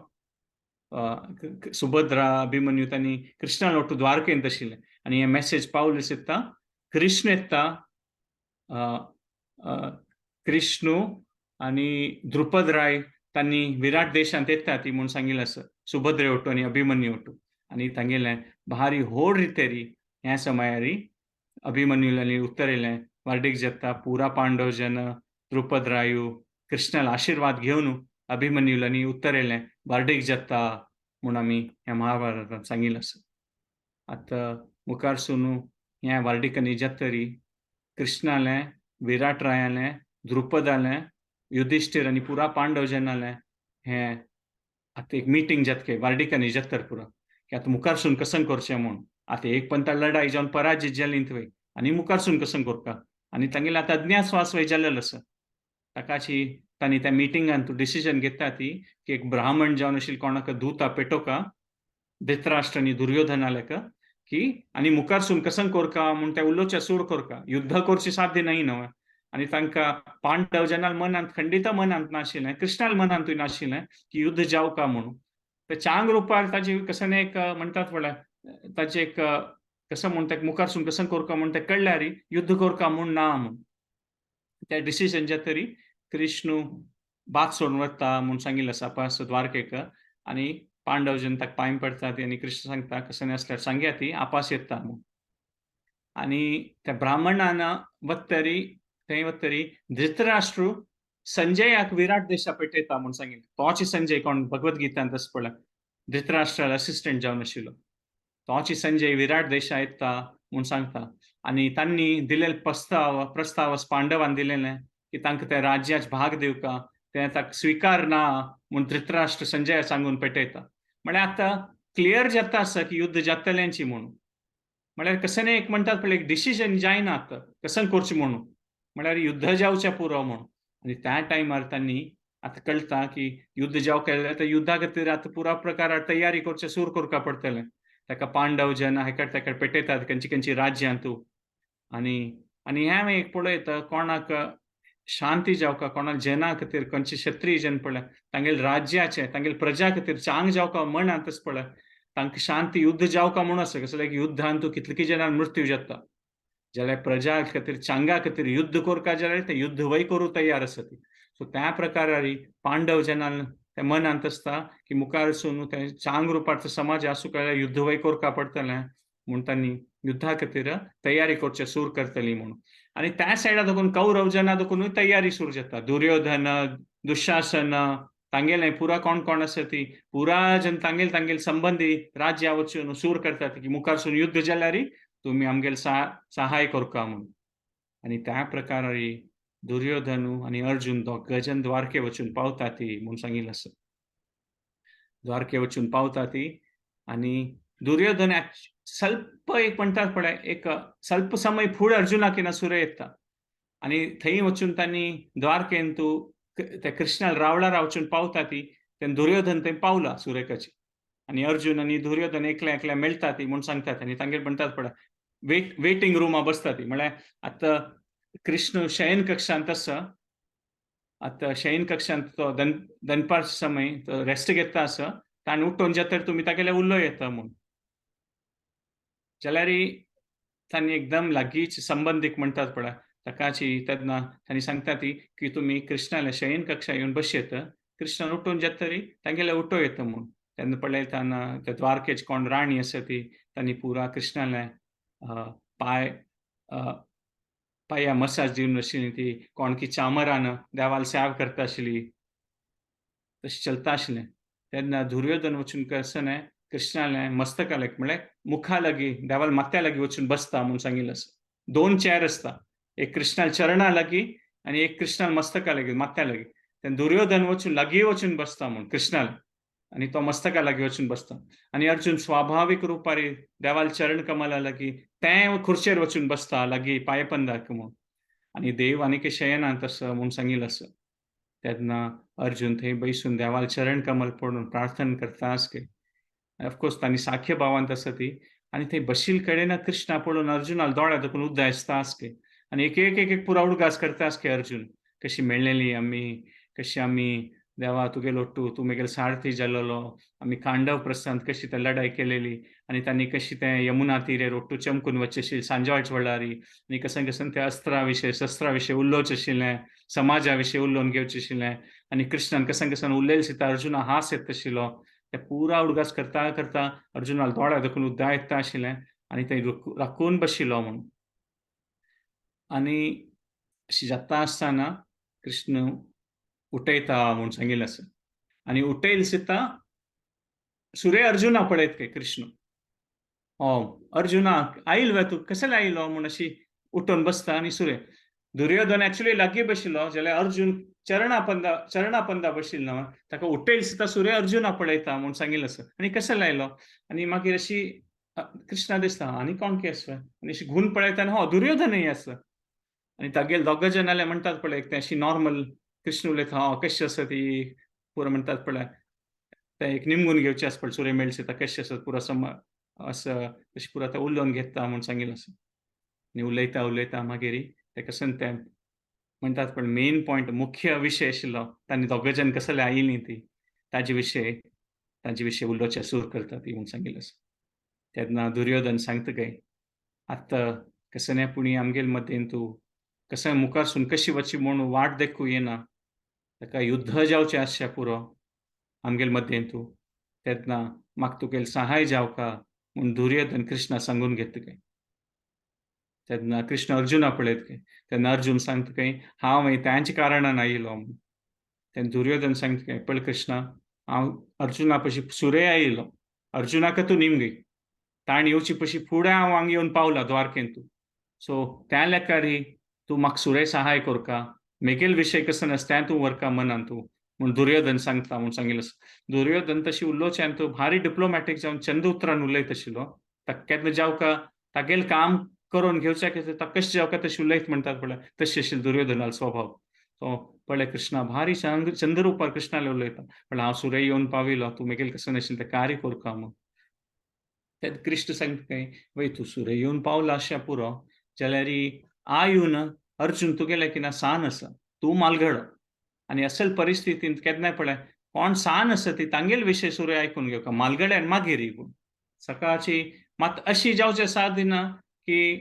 सुभद्रा अभिमन्यू तांणी कृष्णा लोटू द्वारकेंत आशिल्लें. आनी हे मॅसेज पावले सुद्दां कृष्ण येता, कृष्णू आनी द्रुपद राय तांणी विराट देशांत येता ती म्हूण सांगिल्लें आसा, सुभद्रे ओटू आनी अभिमन्यू ओटू. आनी तांगेलें भारी व्हड रितेरी ह्या समयारी अभिमन्यूल आनी उत्तरेलें वार्डीक जाता पुरा पांडव जन द्रुपद रायू कृष्णाला आशिर्वाद घेवन अभिमन्यूल आनी उत्तरेलें वार्डीक जाता म्हूण आमी ह्या महाभारतांत सांगिल्लें आसा. आतां मुखारसून ह्या वार्डिकांनी जातरी कृष्णालें, विराट रायालें, द्रुपदालें, युधिश्ठीर आनी पुरा पांडव जनालें हें आतां एक मिटींग जातके वार्डिकांनी जातर पुरा की आतां मुखारसून कसं करचें म्हूण. आतां एक पंता लढाई जावन पराजीत जाली थंय आनी मुखारसून कसं करता आनी तांगेले आतां अज्ञातवास वय जालेलो आसा. ताकाची तांणी त्या मिटिंगान तूं डिसिजन घेता ती की एक ब्राह्मण जावन आशिल्लो कोणाक दूता पेटोवका धृतराष्ट्र आनी दुर्योधनालेक की आनी मुखारसून कसं करका म्हूण ते उलोवचे सूर करका, युद्ध करचे साध्य न्हय न्हय. आनी तांकां पांडव जेन्ना मनांत खंडीत मनांत नाशिल्लें, कृष्णाल मनांतूय नाशिल्लें की युद्ध जावका म्हणून. ते चांग रुपार ताजी कसं एक म्हणटात पळय ताजे एक कसं म्हणटा मुखारसून कसं करका म्हूण ते कळ्ळ्यार युद्ध करका म्हूण ना म्हूण त्या डिसिजन जे तरी कृष्णू भात सोडून वता म्हूण सांगिल्लें आसा अपास द्वारकेक. आनी पांडव जन ताका पांय पडटा आनी कृष्ण सांगता कसलें आसल्यार सांगया ती आपास येता म्हूण. आनी त्या ब्राह्मणान वत्तरी थंय वत्तरी धृतराष्ट्र संजयाक विराट देशा पेटयता म्हूण सांगिल्लें. तोच संजय कोण भगवद्गीतांत तशें पळय धृतराष्ट्राल असिस्टंट जावन आशिल्लो, तोच संजय विराट देशा येता म्हूण सांगता. आनी तांणी दिलेले प्रस्ताव पांडवान दिलेले की तांकां त्या राज्याच भाग दिवका, तें ताका स्विकार ना म्हूण धृतराष्ट्र संजय सांगून पेटयता. म्हळ्यार आतां क्लियर जाता आसा की युद्ध जातल्यांची म्हणून. म्हळ्यार कशें न्ही एक म्हणटात पळय एक डिसिजन जायना आतां कशें करचें म्हणून, म्हळ्यार युद्ध जावचें पुरो म्हणून. आनी त्या टायमार तांणी आतां कळटा की युद्ध जावं केलें तर युद्धा खातीर आतां पुरा प्रकारार तयारी करचें सूर करपा पडटलें. ताका पांडव जन हेका ताका पेटयतात खंयची खंयची राज्यां तूं. आनी आनी हें हांवें एक पळयता कोणाक शांती जावका, कोणाक जना खातीर खंयचे क्षत्रीय जन पळय तांगेले राज्याचे तांगेले प्रजा खातीर चांग जावका मनांत तशें पळय तांकां शांती युद्ध जावका म्हूण आसा. कसो लायक युद्धान तूं कितले जणांक मृत्यू जाता जाल्यार प्रजा खातीर चांगा खातीर युद्ध करका जाल्यार ते युद्ध वय करूं तयार आसा ती. सो त्या प्रकारारी पांडव जनान ते मनांत आसता की मुखार वचून ते चांग रुपाचो समाज आसूं काय युद्ध वय करका पडटलें म्हूण तांणी युद्धा खातीर तयारी करचें सूर करतली म्हणून. आनी त्या सायडा देखून कौरव जना देखूनय तयारी सुरू जाता. दुर्योधन दुशासन तांगेले पुरा कोण कोण आसा ती पुरा जन तांगेले तांगेले संबंदी राज्या वचून सूर करतात की मुखार सून युद्ध जाल्यार तुमी आमगेले सहाय करका म्हणून. आनी त्या प्रकारारी दुर्योधन आनी अर्जुन दोग जन द्वारके वचून पावता ती म्हूण सांगिल्लें आसा. द्वारके वचून पावता ती आनी दुर्योधन स्वल्प एक म्हणटात पळय एक स्वल्प समय फुडें अर्जुनाक येना सुरे येता. आनी थंय वचून तांणी द्वारकेन तूं त्या कृष्णाल रावळारा वचून पावता ती तेन्ना दुर्योधन थंय पावला सुरेकाची. आनी अर्जुन आनी दुर्योधन एकल्या एकल्या मेळटा ती म्हूण सांगतात. आनी तांगेर म्हणटात पळय वेटिंग रुमा बसता ती. म्हळ्यार आतां कृष्ण शयन कक्षांत आसा, आतां शयन कक्षांत तो दनपारचो समय तो रेस्ट घेता आसा, ताणें उठोवन जाता तुमी तागेले उलो येता म्हूण. जाल्यार तांणी एकदम लागींच संबंदीक म्हणटात पळय ताकाची तेन्ना तांणी सांगता ती की तुमी कृष्णाल्या शयन कक्षा येवन बसयत, कृष्णान उठोवन जाता तरी तांगेले उठो येता म्हूण. तेन्ना पळयतना त्या द्वारकेच कोण राणी आसा ती तांणी पुरा कृष्णाले पांय पांया मसाज दिवन आशिल्ली ती कोण की चामरान देवाल सेव करता आशिल्ली तशें चलता आशिल्लें. तेन्ना दुर्योधन वचून कसं कृष्णाले मस्तकाले म्हळ्यार मुखा लागीं देवाल माथ्या लागीं वचून बसता म्हूण सांगिल्लें आसा. दोन चेर आसता, एक कृष्णा चरणा लागीं आनी एक कृष्णा मस्तका लागीं माथ्या लागीं. तेन्ना दुर्योधन वचून लागीं वचून बसता म्हूण कृष्णाल आनी तो मस्तका लागीं वचून बसता. आनी अर्जुन स्वाभावीक रुपारी देवाल चरण कमला लागीं तें खुर्चेर वचून बसता लागीं पांयपंदाक म्हूण. आनी देव आनी शयनांत आसा म्हूण सांगिल्लें आसा. तेन्ना अर्जुन थंय बैसून देवाल चरण कमल पडून प्रार्थना करता आसके. ऑफकोर्स तांणी साख्य भावांत आसा ती. आनी थंय बशील कडेन कृष्णा पळोवन अर्जुनाक दोळ्या देखून उद्दायसता आसके. आनी एक एक एक एक पुरा उडगास करता आसके अर्जुन कशी मेळ्ळेली आमी, कशी आमी देवा तुगे लोट्टू तूं मेगेले सारथी जालोलो, आमी खांडव प्रस्थांत कशी ते लढाई केलेली आनी तांणी कशी ते यमुना तिरे रोट्टू चमकून वचचे आशिल्लें सांजवाळच वेळारी आनी कशें कशें ते अस्त्रा विशय शस्त्रा विशय उलोवचें आशिल्लें, समाजा विशय उलोवन घेवचें आशिल्लें. आनी कृष्णान कशें कशें उलयलें सीता अर्जुना हास येता आशिल्लो. ते पुरा उडगास करता करता अर्जुनाक दोळ्या देखून उद्दा येता आशिल्लें आनी थंय राखून बशिल्लो म्हूण. आनी अशी जाता आसतना कृष्ण उठयता म्हूण सांगिल्लें आसा. आनी उठयल सीता सुरे अर्जुना पळयत काय कृष्ण, हो अर्जुना आयल वे तूं कशें आयलो म्हूण अशी उठोवन बसता. आनी सुरे दुर्योधन एक्चुअली लागीं बशिल्लो जाल्यार अर्जुन चरणापंदा बशिल्लो न्हू, ताका उठयल सीता सुरे अर्जुना पळयता म्हूण सांगिल्लें आसा. आनी कशें लायलो आनी मागीर अशी कृष्णा दिसता आनी कोण की आसा आनी अशी घुवन पळयता आनी हो दुर्योधनय आसा. आनी तागेले दोग जाण जाल्यार म्हणटात पळय तें अशी नॉर्मल कृष्ण उलयता हो कशी आसा ती पुरो म्हणटात पळय तें एक निमगून घेवचें आसा पळय सुरे मेळ सीता कशी आसा पुरो सम असं तशें पुरो आतां उलोवन घेता म्हूण सांगिल्लें आसा. आनी उलयता उलयता मागीर तें कशें तें म्हणटात पण मेन पॉयंट मुख्य विशय आशिल्लो तांणी दोग जाण कसले आयिल्लीं ती ताजे विशय उलोवचें सूर करता ती म्हूण सांगिल्लें आसा. तेन्ना दुर्योधन सांगता काय आतां कशें न्ही पुणी आमगेले मदेन तूं कशें मुखारसून कशी वची म्हूण वाट देखूं येना. ताका युद्ध जावचें आसचें पुरो आमगेल मदें तूं तेन्ना म्हाका तुगेल सहाय जावका म्हूण दुर्योधन कृष्णा सांगून घेता काय. तेन्ना कृष्ण अर्जुना पळयत काय, तेन्ना अर्जुन सांगता काय हांव मागीर तांच्या कारणान आयिलो म्हूण. तेन्ना दुर्योधन सांगता काय पळय कृष्णा, हांव अर्जुना पशी सुरे आयिलो, अर्जुनाक तूं निमगी, ताणें येवची पशी फुडें हांव हांगा येवन पावला द्वारकेन तूं, सो त्या लेखारी तूं म्हाका सुरे सहाय करका, मेगेल विशय कसो नासता तें तूं व्हरका मनान तूं म्हूण दुर्योधन सांगता म्हूण सांगिल्लें. दुर्योधन तशी उलोवचें तूं भारी डिप्लोमॅटीक जावन चंद उतरान उलयत आशिल्लो. ताका केन्ना जावका तागेलें काम करून घेवच्या खातीर ताका कशें जावका तशें उलयत म्हणटात पळय तशें आशिल्लो दुर्योधनाचो स्वभाव. तो पळय कृष्णा भारी चंद्ररुपार कृष्णाले उलयता, पण हांव सुरे येवन पाविलो, तूं मेगेल कसो नाशिल्लें तें कार्य करका म्हूण. तेन्ना कृष्ण सांगता काय वय तूं सुरे येवन पावला अशें पुरो जाल्यार आयून अर्जुन तुगेलें कितें सान आसा, तूं मालगडो, आनी असल परिस्थितींत केन्नाय पळय कोण सान आसा ती तांगेल विशय सुरे आयकून घेवका, मालगड्यान मागीर पूण सकाळची मात अशी जावचें साथ दिना की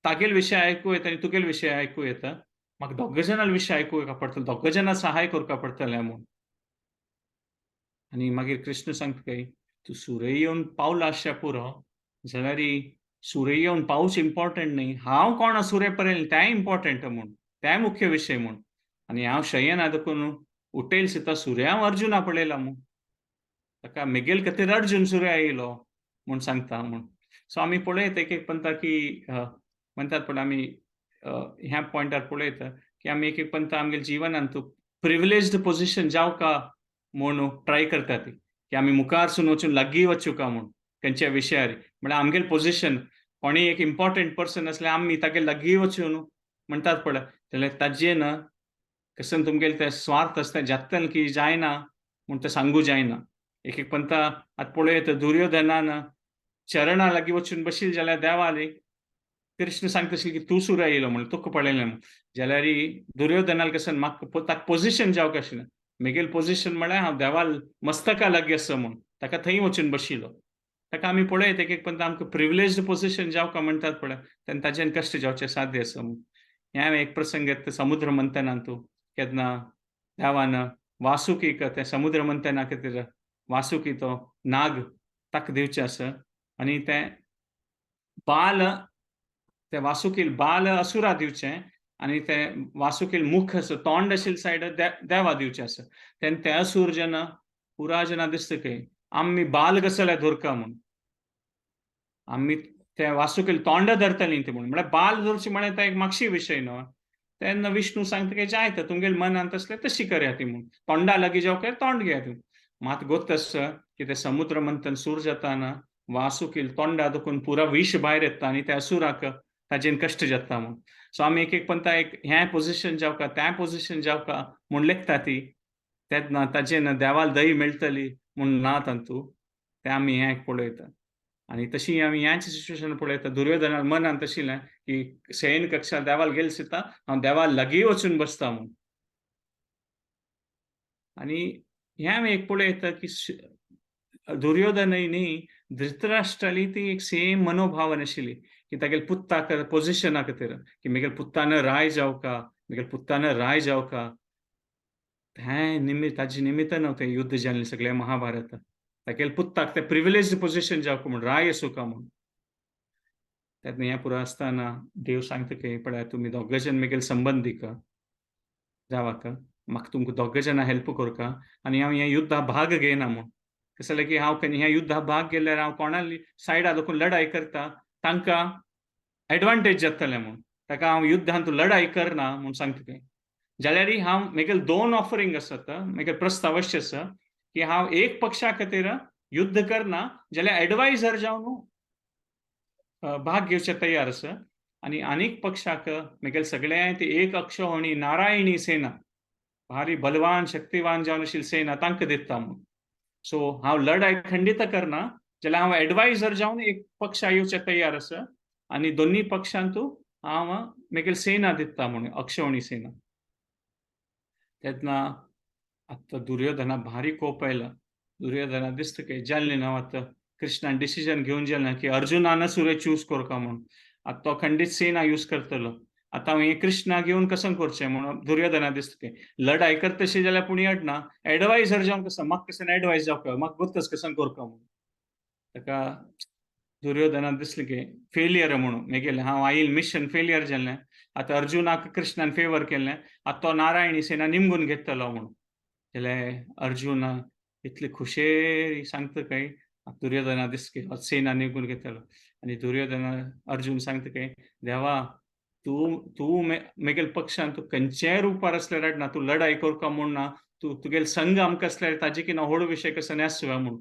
तागेल विशय आयकूं येता आनी तुगेल विशय आयकूं येता, म्हाका दोग जाणां विशय आयकूं येवका पडटलो, दोग जाणां सहाय करपा पडटलें म्हूण. आनी मागीर कृष्ण सांगता काय तूं सुरे येवन पावला आसच्या पुरो जाल्यार सुरे येवन पावच इम्पॉर्टंट न्ही, हांव कोण सुरे पर्यंत तें इम्पॉर्टंट म्हूण, तें मुख्य विशय म्हूण. आनी हांव शयना देखून उठेल सुद्दां सुर्या हांव अर्जुना पळयला म्हूण, ताका मेगेल खातीर अर्जुन सुर्या आयलो म्हूण सांगता म्हूण. सो आमी पळयत एक एक पंथा की म्हणटात पण आमी ह्या पॉयंटार पळयता की आमी एक एक पंथा आमगेल्या जिवनान तूं प्रिविलेज्ड पोजिशन जावका म्हूण ट्राय करता ती की आमी मुखारसून वचून लागीं वचूका म्हूण खंयच्या विशयार, म्हळ्यार आमगेले पोजिशन कोणी एक इम्पॉर्टंट पर्सन आसल्यार आमी तागे लागीं वचून म्हणटात पळय, जाल्यार ताजें ना कशें तुमगेलें तें स्वार्थ आसता जातलें की जायना म्हूण तें सांगू जायना. एक एक पंथा आतां पळयत दुर्योधनान चरणा लागीं वचून बशील जाल्यार देवाली कृष्ण सांगता आशिल्ले की तूं सुर्या येयलो म्हणून तुका पळयलें म्हूण, जाल्यार दुर्योधनाल कशें म्हाका ताका पोजिशन जावंक आशिल्लें, मेगेल पोजिशन म्हळ्यार हांव देवाल मस्तका लागीं आसा म्हूण ताका थंय वचून बशिल्लो. ताका आमी पळयत एक एक पंथा आमकां प्रिविलेज्ड पोजिशन जावका म्हणटात पळय तेन्ना ताजेन कश्ट जावचें साध्य आसा म्हूण. हें एक प्रसंग येता समुद्र मंथनान तूं केन्ना देवान वासुकीक तें समुद्र मंथना खातीर वासुकी तो नाग ताका दिवचें आसा आनी तें बाल ते वासुकील बाल असुरा दिवचें आनी ते वासुकील मुख आसा तोंड आशिल्ले सायड देवा दिवचें आसा. तेन्ना ते असूर जेन्ना पुरा जेन्ना दिसता की आमी बाल कसले धरका म्हूण, आमी ते वासुकील तोंड धरतली ती म्हूण, म्हळ्यार बाल धरची म्हळ्यार ते एक मागशी विशय न्हू. तेन्ना विष्णू सांगता की जायत तुमगेले मनांत तसलें तशी करया ती म्हूण, तोंडा लागीं जावं काय तोंड घेया ती. मात गोत आसा की ते समुद्र मंथन सूर जाताना वासुकील तोंडा दुखून पुरा विश भायर येता आनी त्या असुराक ताजेन कश्ट जाता म्हूण. सो आमी एक एक पंथा एक हें पोजिशन जावका त्या पोजिशन जावका म्हूण लेखता ती, तेन्ना ताजेन देवाल दही मेळटली म्हूण ना तातूंत तें आमी हें पळयता. आनी तशी आमी ह्याच सिच्युएशन पळयता दुर्योधना मनांत आशिल्लें की सैन कक्षा देवाल गेल सुद्दां हांव देवाल लागीं वचून बसता म्हूण. आनी हें आमी एक पळयता की दुर्योधनय न्ही धृतराष्ट्राली ती एक सेम मनोभावन आशिल्ली की तागेले पुत्ताक पोजिशना खातीर की मेगेले पुत्तान राय जावका, मेगेले पुत्तान राय जावका, हें निमित्त ताजे निमित्तान तें युद्ध जालें सगळें महाभारत. तागेले पुत्ताक तें प्रिविलेज पोजिशन जावका म्हूण, राय आसूका म्हूण. तेन्ना हें पुरो आसतना देव सांगता की पळय तुमी दोग जाण मेगेले संबंदीक जावाक, म्हाका तुमकां दोग जाणां हेल्प करका आनी हांव ह्या युद्धा भाग घेयना म्हूण. कशें जालें की हांव ह्या युद्धा भाग घेतल्यार हांव कोणाली सायडा देखून लढाई करता तांकां एडवांटेज जातलें म्हूण, ताका हांव युद्धांत लढाई करना म्हूण सांगता की. जाल्यार हांव मेगेले दोन ऑफरींग आसात, मेगेले प्रस्ताव अशें आसा की हांव एक पक्षा खातीर युद्ध करना जाल्यार एडवायजर जावन भाग घेवचे तयार आसा आनी आनीक पक्षाक मेगेले सगळें ती एक अक्षोहिणी नारायणी सेना भारी बलवान शक्तिवान जावन आशिल्ली सेना तांकां दिता म्हूण. सो हांव लढाई खंडीत करना जाल्यार हांव एडवायजर जावन एक पक्षा येवचे तयार आसा आनी दोन्ही पक्षांतू हांव मेगेले सेना दिता म्हणून, अक्षोहिणी सेना. तेन्ना आतां दुर्योधना भारी कोप आयला. दुर्योधना दिसता की जालें ना आतां कृष्णान डिसिजन घेवन जालें ना की अर्जुनान सुरे चूज करका म्हूण. आतां तो खंडीत सेना यूज करतलो. आतां हांव हें कृष्णा घेवन कसं करचें म्हणून दुर्योधना दिसता की लढाई करतशी जाल्यार पूण अडना, एडवायजर जावन कसं म्हाका कसं एडवायस जावका, म्हाका गोत्तच कसं करका म्हणून. ताका दुर्योधना दिसलें की फेलियर म्हणून मेगेलें हांव आयल मिशन फेलियर जालें. आतां अर्जुनाक कृष्णान फेवर केलें, आतां तो नारायणी सेना निमगून घेतलो म्हणून. जाल्यार अर्जुना इतले खुशेरी सांगता काय दुर्योधना दिसके सेना निमगून घेतलो. आनी दुर्योधना अर्जुन सांगता काय देवा तूं तूं मेगेल पक्षान तूं खंयच्याय रुपार आसल्यार रडना, तूं लढाई करका म्हूण ना, तूं तुगेल संघ आमकां आसल्यार ताजे की ना व्हड विशय कसो आसुया म्हूण.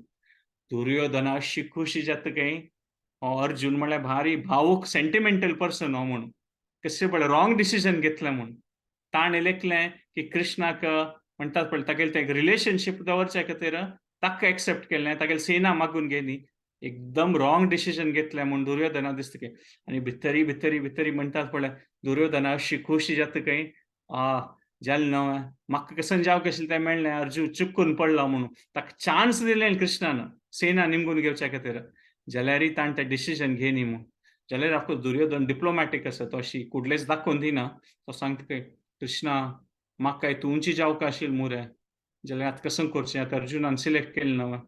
दुर्योधना अशी खुशी जाता काय हो अर्जुन म्हळ्यार भारी भावूक सेंटिमेंटल पर्सन हो म्हणून, कशें पळय रॉंग डिसिजन घेतलें म्हूण. ताणें लेखलें की कृष्णाक म्हणटात पळय तागेलें तें रिलेशनशीप दवरच्या खातीर ताका एक्सेप्ट केलें, तागेली सेना मागून घेली, एकदम रॉंग डिसिजन घेतलें म्हूण दुर्योधना दिसता की. आनी भितरी भितरी भितरी म्हणटात पळय दुर्योधना अशी खुशी जाता काय आ जालें न्हय म्हाका कसं जावंक आशिल्लें तें मेळ्ळें, अर्जुन चुकून पडलो म्हणून. ताका चान्स दिलें कृष्णान सेना निमगून घेवच्या खातीर, जाल्यारय ताणें तें डिसिजन घेनी म्हूण. जाल्यार ऑफकोर्स दुर्योधन डिप्लोमॅटीक आसा, तो अशी कुडलेच दाखोवन दिना, तो सांगता काय कृष्णा म्हाका काय तुमची जावंक आशिल्लें मुरे, जाल्यार आतां कसं करचें, आतां अर्जुनान सिलेक्ट केलें न्हय,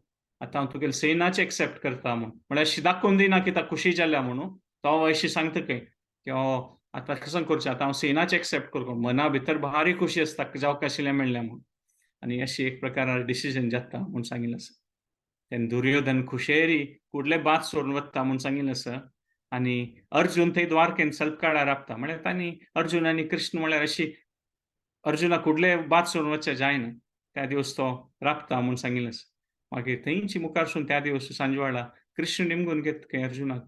आतां हांव तुगेले सेनाचे एक्सेप्ट करता म्हूण. म्हळ्यार अशी दाखोवन दिना की ताका खुशी जाल्या म्हणून, तो अशी सांगता काय की हो आतां कसं करचें, आतां हांव सेनाचे एक्सेप्ट करता, मना भितर भारी खुशी आसता जावंक आशिल्लें मेळ्ळें म्हूण. आनी अशी एक प्रकार डिसिजन जाता म्हूण सांगिल्लें आसा. तेन्ना दुर्योधन खुशेरी कुडले बात सोडून वता म्हूण सांगिल्लें आसा. आनी अर्जुन थंय द्वारकेन सल्प काळार राबता, म्हळ्यार तांणी अर्जुन आनी कृष्ण म्हळ्यार अशी अर्जुना कुडले बात सोडून वचचें जायना, त्या दिवस तो राबता म्हूण सांगिल्लें आसा. मागीर थंयची मुखारसून त्या दिवस सांजवाडा कृष्ण निमगून घेत काय अर्जुनाक,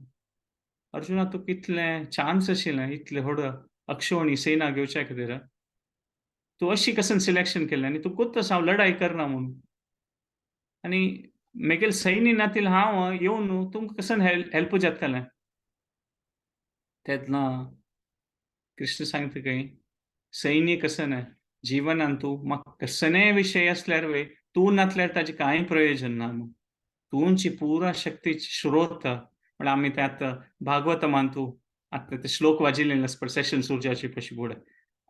अर्जुना तुका इतलें चान्स आशिल्लें, इतलें व्हड अक्षोणी सेना घेवच्या खातीर, तूं अशी कसन सिलेक्शन केलें आनी तूं कोत्तस हांव लढाई करना म्हणून, आनी मेगेल सैन्य नातील हांव येवन तुमकां कसन हेल्प जातलें. तेन्ना कृष्ण सांगता काय सैन्य कसन जिवनान तूं म्हाका कसनेय विशय आसल्यार वे तूं नासल्यार ताजें कांय प्रयोजन ना म्हूण, तुमची पुरा शक्तीची स्रोत. म्हळ्यार आमी ते आतां भागवत मानतू आतां ते श्लोक वाजिल्ले आसता पळय सेशन सुरू जावचे पशी फुडें,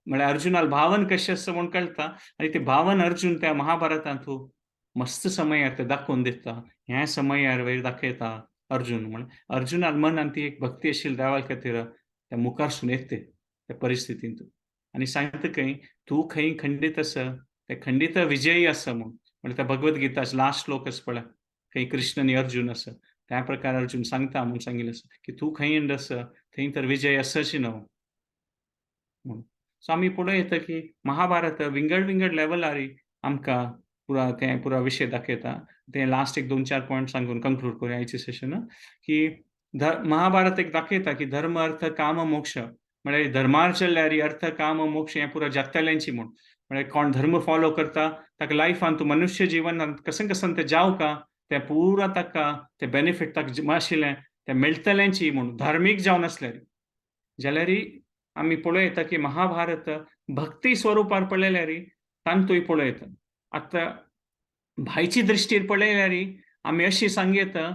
म्हळ्यार अर्जुनाक भावन कशें आसता म्हूण कळटा. आनी ते भावन अर्जुन त्या महाभारतांत मस्त समयार ते दाखोवन दिता, ह्या समयार वयर दाखयता अर्जुन. म्हण अर्जुनाक मनान ती एक भक्ती आशिल्ली देवा खातीर त्या मुखारसून येते त्या परिस्थितींत. आनी सांगता खंय तूं खंय खंडीत आसा ते खंडीत विजयी आसा म्हूण. म्हळ्यार त्या भगवद्गीता लास्ट श्लोक आसा पळय खंय कृष्ण आनी अर्जुन आसा, त्या प्रकार अर्जुन सांगता म्हूण सांगिल्लें आसा की तूं खंय आसा थंय तर विजय आसाच न्हू म्हूण. सो आमी पळोवं येता की महाभारत विंगड विंगड लेवलार आमकां पुरा तें पुरा विशय दाखयता. ते लास्ट एक 2-4 पॉयंट सांगून कंक्लूड करूया आयचे सेशन की महाभारत एक दाखयता की धर्म अर्थ काम मोक्ष, म्हळ्यार धर्मार चल्ल्यार अर्थ काम मोक्ष हें पुरा जातल्यांची म्हूण. म्हळ्यार कोण धर्म फॉलो करता ताका लायफान तूं मनुष्य जिवनान कशें कशें तें जावका तें पुरा ताका तें बेनिफीट ताका आशिल्लें तें मेळटलेंची म्हूण धार्मीक जावन आसल्यार. जाल्यार आमी पळयता की महाभारत भक्ती स्वरुपार पळयल्यार तांतूय पळयता. आतां भायची दृश्टीर पळयल्यार आमी अशी सांगयता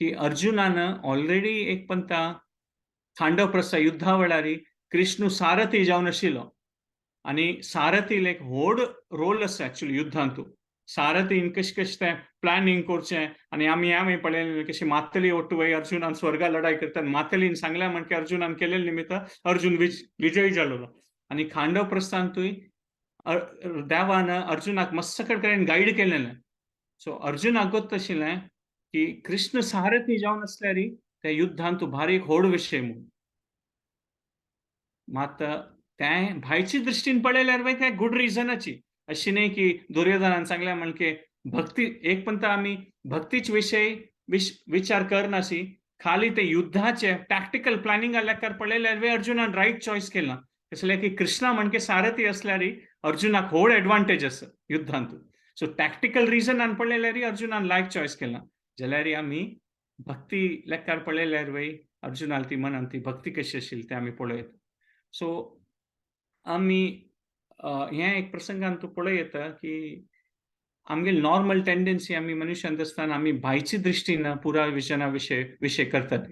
की अर्जुनान ऑलरेडी एक पंता खांडवप्रस्थ युद्धा वेळार कृष्ण सारथी जावन आशिल्लो आनी सारथील एक व्हड रोल आसा एक्चुअली युद्धांतू. सारथीन कशें कशें तें प्लॅनिंग करचें आनी आमी आमी पळयलें कशी मातली ओट्टू वय अर्जुनान स्वर्गा लढाई करता, मातलीन सांगल्या म्हण की अर्जुनान केलेले निमित्त अर्जुन विजयी जालो. आनी खांडवप्रस्थांतूय देवान अर्जुनाक मस्त कडेन गायड केलेलें. सो अर्जुनाक गोत्त आशिल्लें की कृष्ण सारथी जावन आसल्यार त्या युद्धांत भारी एक व्हड विशय म्हूण. मात तें भायची दृश्टीन पळयल्यार मागीर तें गुड रिजनाची अशी न्ही की दुर्योधनान सांगलें म्हण की भक्ती एक पण आमी भक्तीच विशय विचार करनासी, खाली ते युद्धाचे टॅक्टिकल प्लॅनिंग लेखार पळयल्यार वे अर्जुनान रायट चॉयस केला. कसलें की कृष्णा म्हणके सारथी असल्यार अर्जुनाक व्हड एडवांटेज आसा युद्धांत. सो टॅक्टिकल रिजनान पळयल्यार अर्जुनान लायक चॉयस केला. जाल्यार आमी भक्ती लेखार पळयल्यार वय अर्जुनाल ती मनान ती भक्ती कशी आशिल्ली तें आमी पळयता. सो आमी हें एक प्रसंगान तूं पळयता की आमगे नॉर्मल टेंडन्सी आमी मनुष्यांत आसतना आमी भायची दृश्टीन पुरा विजना विशय विशय करतात,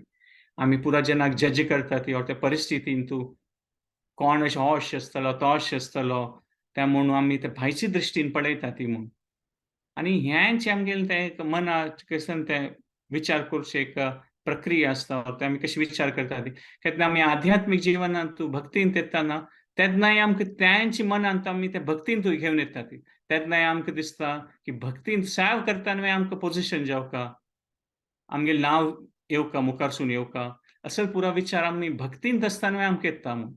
आमी पुरा जनाक जज करतात और त्या परिस्थितीन तूं कोण अशें हो अशें आसतलो, तो अशें आसतलो, त्या म्हणून आमी ते भायचे दृश्टीन पळयता ती म्हूण. आनी हेंच आमगेलें तें एक मनाक कशें तें विचार करचें एक प्रक्रिया आसता, ते आमी कशी विचार करता ती. केन्ना आमी आध्यात्मीक जिवनांत भक्तीन येताना तेन्नाय आमकां तेंच मनांत आमी ते भक्तीन तूं घेवन येता ती. तेन्नाय आमकां दिसता की भक्तीन सेव करतना आमकां पोजिशन जावका, आमगेलें नांव येवका, मुखारसून येवका, असो पुरो विचार आमी भक्तीन आसतना आमकां येता म्हूण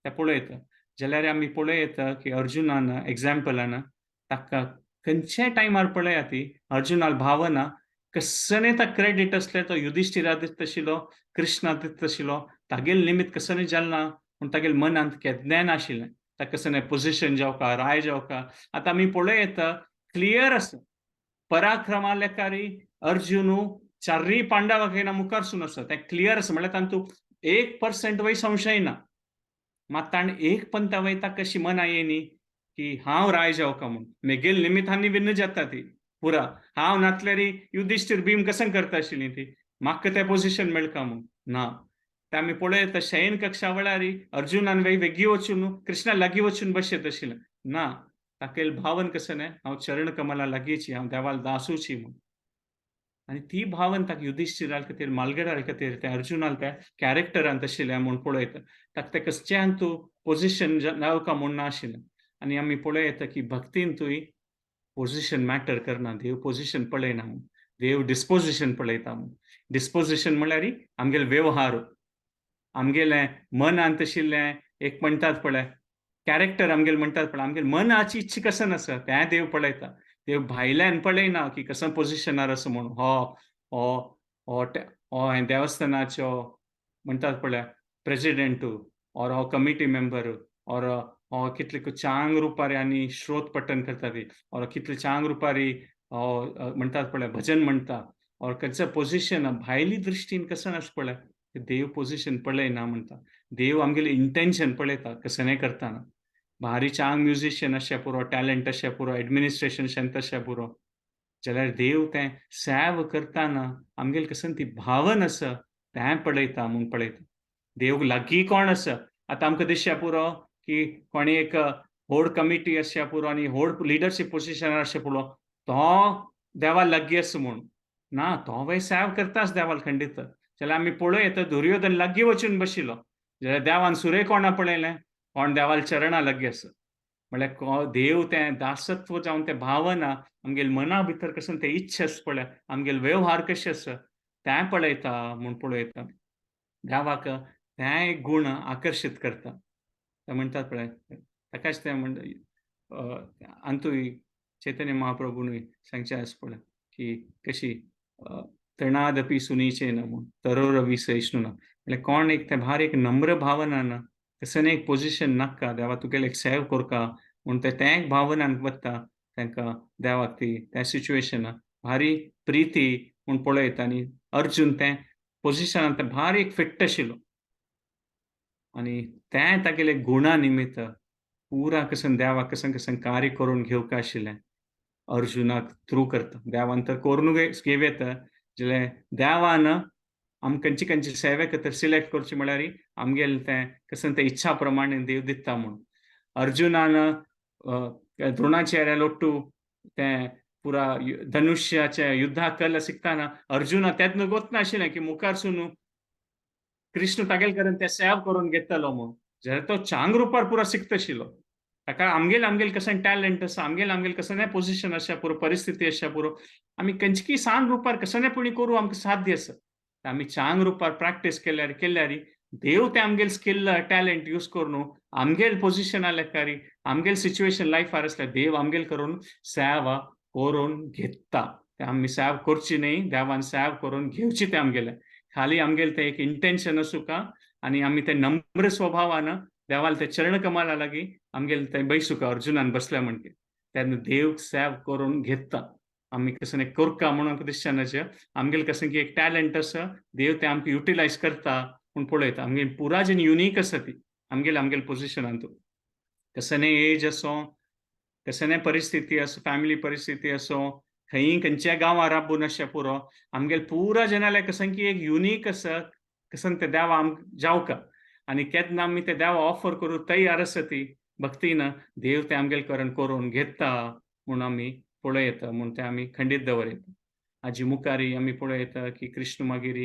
ते पळयता. जाल्यार आमी पळयता की अर्जुनान एग्जाम्पलान ताका खंयच्याय टायमार पळया ती अर्जुनाल भावना कसने ता क्रेडिट असले तो युधिष्ठिरा दिसता आशिल्लो, कृष्णा दिसता आशिल्लो, तागेले निमित्त कसने जालें ना पूण तागेले मनांत केन्नाय नाशिल्लें ताका कसने पोजिशन जावका, राय जावका. आतां आमी पळयता क्लियर आसा पराक्रमा लेखारी अर्जुनू चारय पांडवा घेना मुखारसून आसा, तें क्लियर आसा. म्हणल्यार तातूंत 1% वय संशय ना. मात ताणें एक पंथा वयता कशी मना येयनी की हांव राय जावका म्हूण, मेगेल निमित्तांनी विन्न जाता ती पुरा, हांव नातल्यारी युधिष्ठिर भीम कसं करता आशिल्ली ती, म्हाका तें पोजिशन मेळका म्हूण ना. ते आमी पळयता शयन कक्षा वेळार अर्जुनान वेग वेगीं वचून कृष्णा लागीं वचून बशेत आशिल्लें ना. ताकेल भावन कसं न्हय हांव चरण कमला लागींची, हांव देवाल दासूची म्हूण. आनी ती भावन ताका युधिष्ठिरा खातीर, मालगडा खातीर, त्या अर्जुनाल त्या कॅरेक्टरान आशिल्लें म्हूण पळयता. ताका तें कसच्यान तूं पोजिशन जावका म्हूण नाशिल्लें. आनी आमी पळयता की भक्तीन तुय पोजिशन मॅटर करना, देव पोजिशन पळयना म्हूण, देव डिस्पोजिशन पळयता म्हूण. डिस्पोजिशन म्हणल्यार आमगेले व्यवहार, आमगेलें मनांत आशिल्लें एक म्हणटात पळय कॅरेक्टर आमगेलें म्हणटात पळय, आमगेले मनाची इच्छा कसं आसा तें देव पळयता. देव भायल्यान पळयना की कसं पोजिशनार आसा म्हूण. हो हो हो हो हें देवस्थानाचो म्हणटात पळय प्रेजिडेंटू ऑर हो कमिटी मेंबर ऑर हो कितले चांग रुपारी आनी श्रोत पठण करता ती, ऑर कितले चांग रुपारी म्हणटात पळय भजन म्हणटा, ऑर खंयचो पोजिशन भायली दृश्टीन कसं आसा पळय देव पोजिशन पळयना म्हणटा. देव आमगेलें इंटेन्शन पळयता कसं करतना. भारी चांग म्युजिशियन अशें पुरो, टॅलंट अशें पुरो, एडमिनिस्ट्रेशन शेंत अशें पुरो, जाल्यार देव तें सेव करतना आमगेलें कसं ती भावन आसा तें पळयता म्हूण पळयता. देव लागीं कोण आसा आतां आमकां दिसया पुरो की कोणी एक व्हड कमिटी आसया पुरो आनी व्हड लिडरशीप पोजिशनार आसचें पुरो, तो देवा लागीं आसा म्हूण ना, तो वय सेव करताच देवाल खंडीत. जाल्यार आमी पळोवया दुर्योधन लागीं वचून बशिल्लो, जाल्यार देवान सुरे कोणा पळयलें, कोण देवाल चरणा लागीं आसा. म्हणल्यार देव तें दासत्व जावन तें भावना आमगेले मना भितर कसं तें इच्छा आसा पळय, आमगेले व्यवहार कशें आसा तें पळयता म्हूण पळयता. देवाक तें एक गूण आकर्शीत करता. ते म्हणटात पळय ताकाच तें म्हणटा अंतूय चैतन्य महाप्रभुनूय सांगचें आसा पळय की कशी तृणादपी सुनीचेन म्हूण तरोरवी सहिष्णुना. म्हणल्यार कोण एक तें भार एक नम्र भावना ना, तसं एक पोजिशन नाका देवा तुगेले एक सेव करका म्हूण तें एक भावनान वता तांकां देवाक ती त्या सिच्युएशनाक भारी प्रिती म्हूण पळयता. आनी अर्जुन तें पोजिशनान तें भारी एक फिट्ट आशिल्लो आनी तें तागेले गुणा निमित्त पुरा कसं देवाक कसं कसं कार्य करून घेवंक आशिल्लें अर्जुनाक थ्रू करता. देवान तर करून घेव येता, जाल्यार देवान आमकां खंयची खंयची सेवे खातीर सिलेक्ट करची म्हळ्यार आमगेलें तें कसं तें इच्छा प्रमाणे देव दिता म्हूण. अर्जुनान द्रोणाचार्य लोट्टू तें पुरा धनुष्याचे युद्धा कला शिकतना अर्जुना तेन्ना गोत नाशिल्लें की मुखारसून कृष्ण तागेले कडेन तें सेव करून घेतलो म्हूण. जाल्यार तो चांग रुपार पुरा शिकता आशिल्लो. ताका आमगेले आमगेले कसं टॅलंट आसा, आमगेले आमगेले कसं पोजिशन आसा पुरो, परिस्थिती आसा पुरो, आमी खंयची सान रुपार कसं पुणी करूं आमकां साध्य आसा. आमी चांग रुपार प्रॅक्टीस केल्यार केल्यार देव ते आमगेले स्किल टॅलंट यूज करून आमगेले पोजिशना लेखारी आमगेले सिच्युएशन लायफार आसल्यार देव आमगेले करून सेवा करून घेता. ते आमी सेव करची न्हय, देवान सेव करून घेवची ते आमगेले. खाली आमगेले ते एक इंटेन्शन आसूका आनी आमी ते नम्र स्वभावान देवाल ते चरण कमला लागीं आमगेले ते बैसुका अर्जुनान बसल्या म्हणटे तेन्ना देव सेव करून घेता. आमी कसं करका म्हणून आमकां दिसचें आमगेले कसं की एक टॅलंट आसा, देव ते आमकां युटिलायज करता म्हूण पळयता. आमगे पुरा जेन युनीक आसा ती आमगेले आमगेले पोजिशनान तूं कसने एज असो, कसने परिस्थिती असो, फॅमिली परिस्थिती असो, खंय खंयच्या गांवां राबून अशें पुरो आमगेले पुरा जनाले कसं की एक युनीक आसा कसं ते देवा आमकां जावका. आनी केन्ना आमी ते देवा ऑफर करूं तयार आसा ती भक्तीन देव ते आमगेले करण करून घेता म्हूण आमी पळयता, म्हूण ते आमी खंडीत दवरता. हाजी मुखारी आमी पळयता की कृष्ण मागीर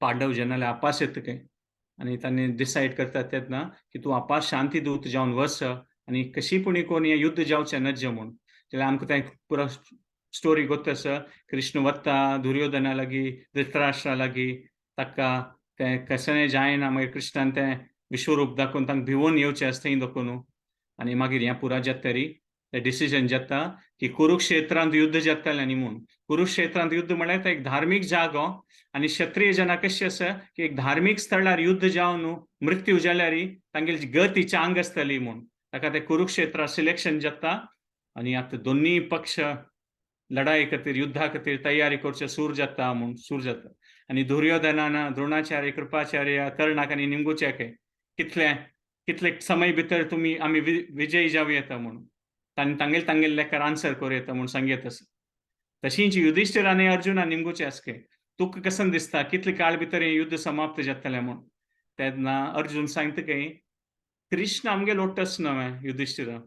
पांडव जनाले आपास येता काय आनी तांणी डिसायड करतात तेन्ना की तूं आपास शांती दूत जावन वस आनी कशी पुणी कोण हें युद्ध जावचें नज्ज म्हूण. जाल्यार आमकां तें पुरो स्टोरी गोत्त आसा. कृष्ण वता दुर्योधना लागीं, धृतराष्ट्रा लागीं, ताका तें कशें जायना, मागीर कृष्णान तें विश्वरूप दाखोवन तांकां भिवोन येवचें आसता थंय दाखोवन. आनी मागीर हें पुरा जाता तरी तें डिसिजन जाता की कुरुक्षेत्रांत युद्ध जातालें. आनी म्हूण कुरुक्षेत्रांत युद्ध म्हळ्यार तें एक धार्मीक जागो आनी क्षत्रिय जना कशें आसा की एक धार्मीक स्थळार युद्ध जावन मृत्यू जाल्यार तांगेली गती चांग आसतली म्हूण ताका तें कुरुक्षेत्रा सिलेक्शन जाता. आनी आतां दोनूय पक्ष लढाई खातीर युद्धा खातीर तयारी करचे सूर जाता म्हूण सूर जाता. आनी दुर्योधनान द्रोणाचार्य, कृपाचार्य, कर्णाक आनी निमगुच्याक कितले कितले समय भितर तुमी आमी विजयी जावं येता म्हूण तांणी तांगेले तांगेले लेखार आन्सर करूं येता म्हूण सांगयत आसा. तशींच युधिश्ठीर आनी अर्जुना निमगुचे आसके तुका कसन दिसता कितले काळ भितर हें युद्ध समाप्त जातलें म्हूण. तेन्ना अर्जुन सांगता की कृष्ण आमगे लोटस न्हय युधिश्ठिरा,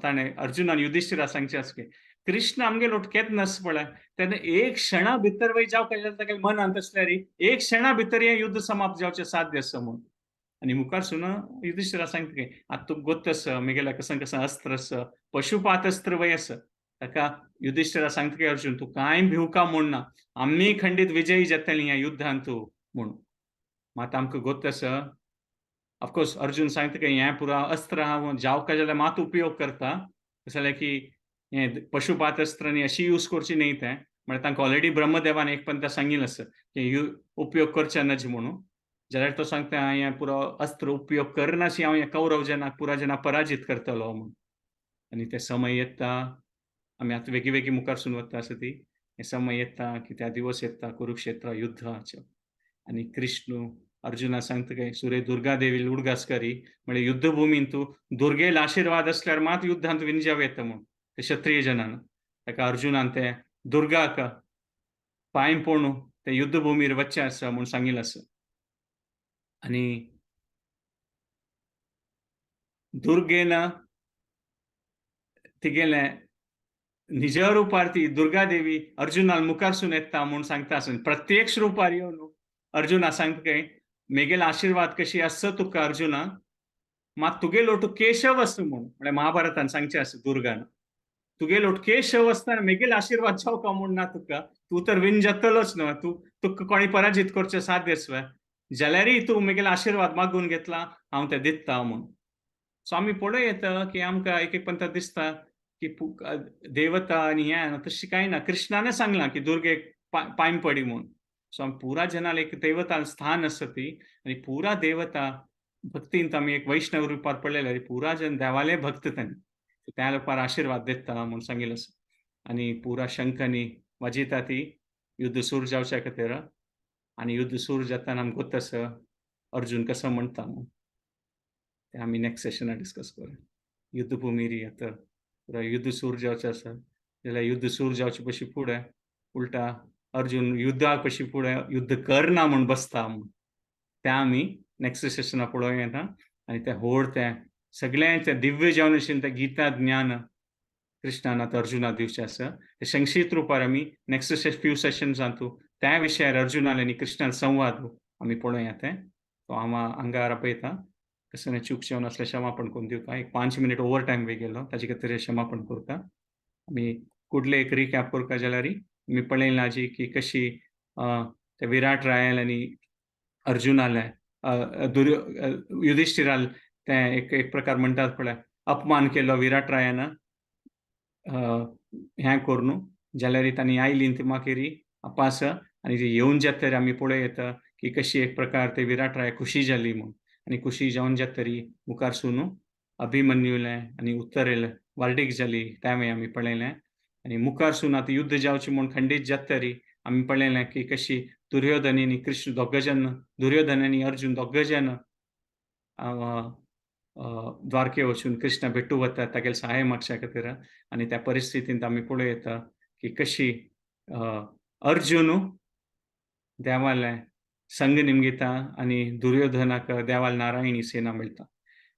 ताणें अर्जुनान युधिश्ठिरा सांगचें आसके कृष्ण आमगे लोट केन्ना नासता पळय, तेन्ना एक क्षणा भितर वय जावं काय तागेल्या मनांत आसल्यार एक क्षणा भितर हें युद्ध समाप्त जावचें साध्य आसा म्हूण. आनी मुखार सून युधिश्ठिरा सांगता की आतां तुका गोत्त आसा मेगेल्या कसं कसं अस्त्र आसा, पशुपात अस्त्र वय आसा. ताका युधिश्ठिरा सांगता की अर्जुन तूं कांय भिवका म्हूण ना, आमी खंडीत विजयी जातली ह्या युद्धांत तूं म्हूण. मात आमकां गोत्त आसा ऑफकोर्स अर्जुन सांगता की हें पुरा अस्त्र हांव जावका जाल्यार मात उपयोग करता, कशें जाल्यार की हें पशुपात अस्त्र आनी अशी यूज करची न्ही तें, म्हळ्यार तांकां ऑलरेडी ब्रह्मदेवान एक पंता सांगिल्लें आसा की उपयोग करचे नज म्हणून. जाल्यार तो सांगता हें पुरो अस्त्र उपयोग करनाशी हांव हें कौरव जनाक पुरा जना पराजीत करतलो म्हूण. आनी ते समय येता, आमी आतां वेगळी वेगळी मुखार सून वता आसा ती हे समय येता की त्या दिवस येता कुरुक्षेत्र युद्धाचो. आनी कृष्ण अर्जुना सांगता काय सुरे दुर्गा देवी उडगास करी म्हळ्यार युद्धभूमीन तूं दुर्गेल आशिर्वाद आसल्यार मात युद्धांत विंजाव येता म्हूण ते क्षत्रिय जनान. ताका अर्जुनान ते दुर्गाक पांय पडून ते युद्धभूमीर वच्चें आसा म्हूण सांगिल्लें आसा. आनी दुर्गेन तिगेलें निज रुपार ती दुर्गा देवी अर्जुनान मुखारसून येता म्हूण सांगता आसून प्रत्यक्ष रुपार येवन अर्जुना सांगता काय मेगेलो आशिर्वाद कशी आसा तुका अर्जुना, मात तुगे लोटू केशव आसा म्हूण. म्हळ्यार महाभारतान सांगचें आसा दुर्गान तुगे लोट केशव आसतना मेगेलो आशिर्वाद जावका म्हूण ना तुका, तूं तर विन जातलोच न्हय, तूं तुका कोणी पराजीत करचें साध्य आसा जाल्यारय तूं मेगेलो आशिर्वाद मागून घेतला हांव तें दिता म्हूण. सो आमी पळोवं येता की आमकां एक एक पंथा दिसता की देवता आनी हें तशें कांय ना, कृष्णाने सांगलां की दुर्गेक पांय पडी म्हूण. सो आमी पुरा जनाल एक देवता स्थान आसा ती आनी पुरा देवता भक्तीन आमी एक वैष्णव रुपार पळयल्यार पुरा जन देवाले भक्त तांणी त्या रुपार आशिर्वाद दिता म्हूण सांगिल्लें आसा. आनी पुरा शंखांनी वाजयता ती युद्ध सूर जावच्या खातीर. आनी युद्ध सूर जाताना आमकां गोत्त आसा अर्जुन कसो म्हणटा म्हूण, ते आमी नेक्स्ट सेशनाक डिस्कस करूया. युद्धभूमीर आतां पुरा युद्ध सूर जावचें आसा जाल्यार युद्ध सूर जावचे पशी फुडें उल्टा अर्जुन युद्धा पशी फुडें युद्ध करना म्हूण बसता म्हूण तें आमी नेक्स्ट सेशनाक पळोवं येता. आनी तें होड तें सगळें तें दिव्य जावन आशिल्लें तें गीता ज्ञान कृष्णान आतां अर्जुनाक दिवचें आसा. ते संक्षिप्त रुपार आमी नेक्स्ट फ्यू सेशन्सांतू त्या विशयार अर्जुनाले आनी कृष्णाल संवाद आमी पळोवया. तें तो हांव हांगा आपयता कसलें चूक जावन आसल्यार क्षमापण करून दिवका. एक 5 मिनट ओवर टायम वे गेलो ताजे खातीर क्षमापण करता. आमी कुडले एक रिकॅप करता जाल्यार आमी पळयलें आजी की कशी ते विराट रायाल आनी अर्जुनाले युधिश्ठिराल तें एक एक प्रकार म्हणटात पळय अपमान केलो विराट रायान हें करून, जाल्यार तांणी आयली ती मागीर अपास आनी ती येवन जातरी आमी पळोवं येता की कशी एक प्रकार ते विराट राय खुशी जाली म्हूण. आनी खुशी जावन जातरी मुखार सून अभिमन्युलें आनी उत्तरेलें वार्डीक जाली तें आमी पळयलें. आनी मुखार सून आतां युद्ध जावचें म्हूण खंडीत जातरी आमी पळयलें की कशी दुर्योधन आनी कृष्ण दोग जन, दुर्योधन आनी अर्जुन दोग जन द्वारके वचून कृष्ण भेटू वता तागेले सहाय मागच्या खातीर. आनी त्या परिस्थितींत आमी पळोवं येता की कशी अर्जुन देवालें संग निमगिता आनी दुर्योधनाक देवाल नारायणी सेना मेळटा.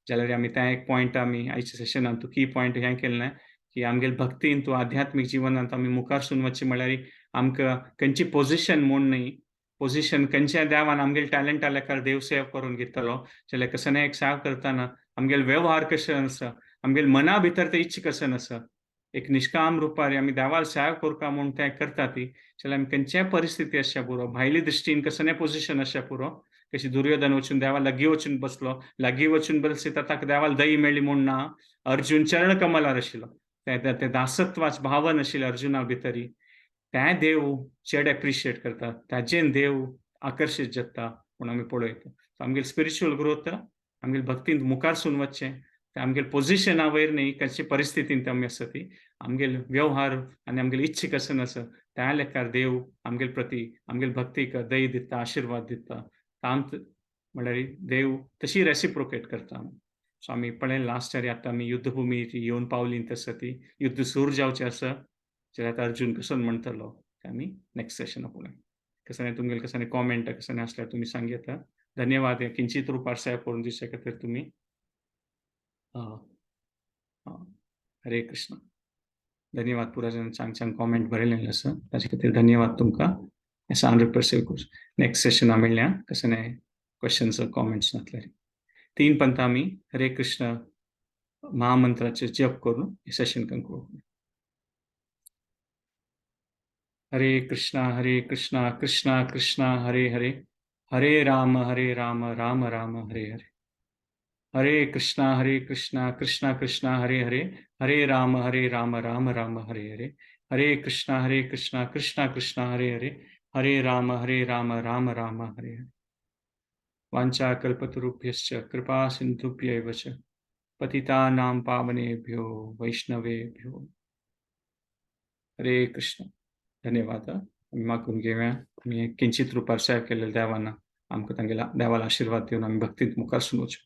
जाल्यार आमी त्या एक पॉयंट आमी आयच्या सेशनान तूं की पॉयंट हें केलें ना की आमगेले भक्तीन तूं आध्यात्मीक जिवनांत आमी मुखार सून वचचें म्हळ्यार आमकां खंयची पोझिशन म्हूण न्ही, पोझिशन खंयच्या देवान आमगेले टॅलंटा लेखार देव सेव करून घेतलो. जाल्यार कसं एक सेव करतना आमगेले वेव्हार कशें आसा, आमगेले मना भितर ते इच्छा कशें आसा, एक निष्काम रुपार आमी देवाल सेव करता म्हूण तें करता ती. जाल्यार आमी खंयच्याय परिस्थिती आसच्या पुरो, भायली दृश्टीन कसलें पोझिशन आसच्या पुरो, कशी दुर्योधन वचून देवा लागीं वचून बसलो, लागीं वचून बसली ताका देवाल दही मेळ्ळी म्हूण ना, अर्जुन चरण कमलार आशिल्लो, ते दासत्वाच भावन आशिल्लें अर्जुना भितरी. तें देव चड एप्रिशिएट करता, ताजेन देव आकर्शीत जाता म्हूण आमी पळयता. आमगेले स्पिरिच्युअल ग्रोथ आमगेले भक्तींत मुखार सून वचचें, ते आमगेले पोझिशना वयर न्ही, कशी परिस्थितींत आमी आसा ती, आमगेले व्यवहार आनी आमगेले इच्छा कशें आसा त्या लेखार देव आमगेले प्रती आमगेले भक्तीक दही दिता, आशिर्वाद दिता. म्हळ्यार देव तशी रेसिप्रोकेट करता. सो आमी पळय लास्ट इयर आतां आमी युद्धभूमी येवन पावली तसं ती युद्ध सुरू जावचें आसा. जाल्यार आतां अर्जुन कसो म्हणटलो ते आमी नेक्स्ट सेशना पळोवया. कसं तुमगेले कसं कॉमेंट कसं आसल्यार तुमी सांगता. धन्यवाद. किंचित रुपार सेव करून दिवचे खातीर तुमी. हरे कृष्ण. धन्यवाद. पुरा जण चांग चांग कॉमेंट बरयलेले आसा ताचे खातीर धन्यवाद तुमकां. सान रुपार सेव करूं. नेक्स्ट सेशना मेळया कसं क्वेश्चन्स कॉमेंट्स नासल्यार. तीन पंत आमी हरे कृष्ण महामंत्राचे जप करून हे सेशन कंक्लूड. हरे कृष्णा हरे कृष्णा कृष्णा कृष्णा हरे हरे, हरे राम राम राम हरे हरे. हरे कृष्णा कृष्णा कृष्णा हरे हरे, हरे राम राम राम हरे हरे. हरे कृष्णा कृष्णा कृष्णा हरे हरे, हरे राम राम राम हरे हरे. वाञ्छा कल्पतरुभ्यश्च कृपा सिन्धुभ्यैव च पतितानां पावनेभ्यो वैष्णवेभ्यो. हरे कृष्ण. धन्यवाद. आमी मागून घेवया. आमी किंचित रुपार सेव केलेले देवाना आमकां तांगेल्या देवाला आशिर्वाद दिवन आमी भक्तींत मुखार सून वचूं.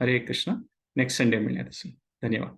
हरे कृष्ण. नेक्स्ट संडे मेळया तशी. धन्यवाद.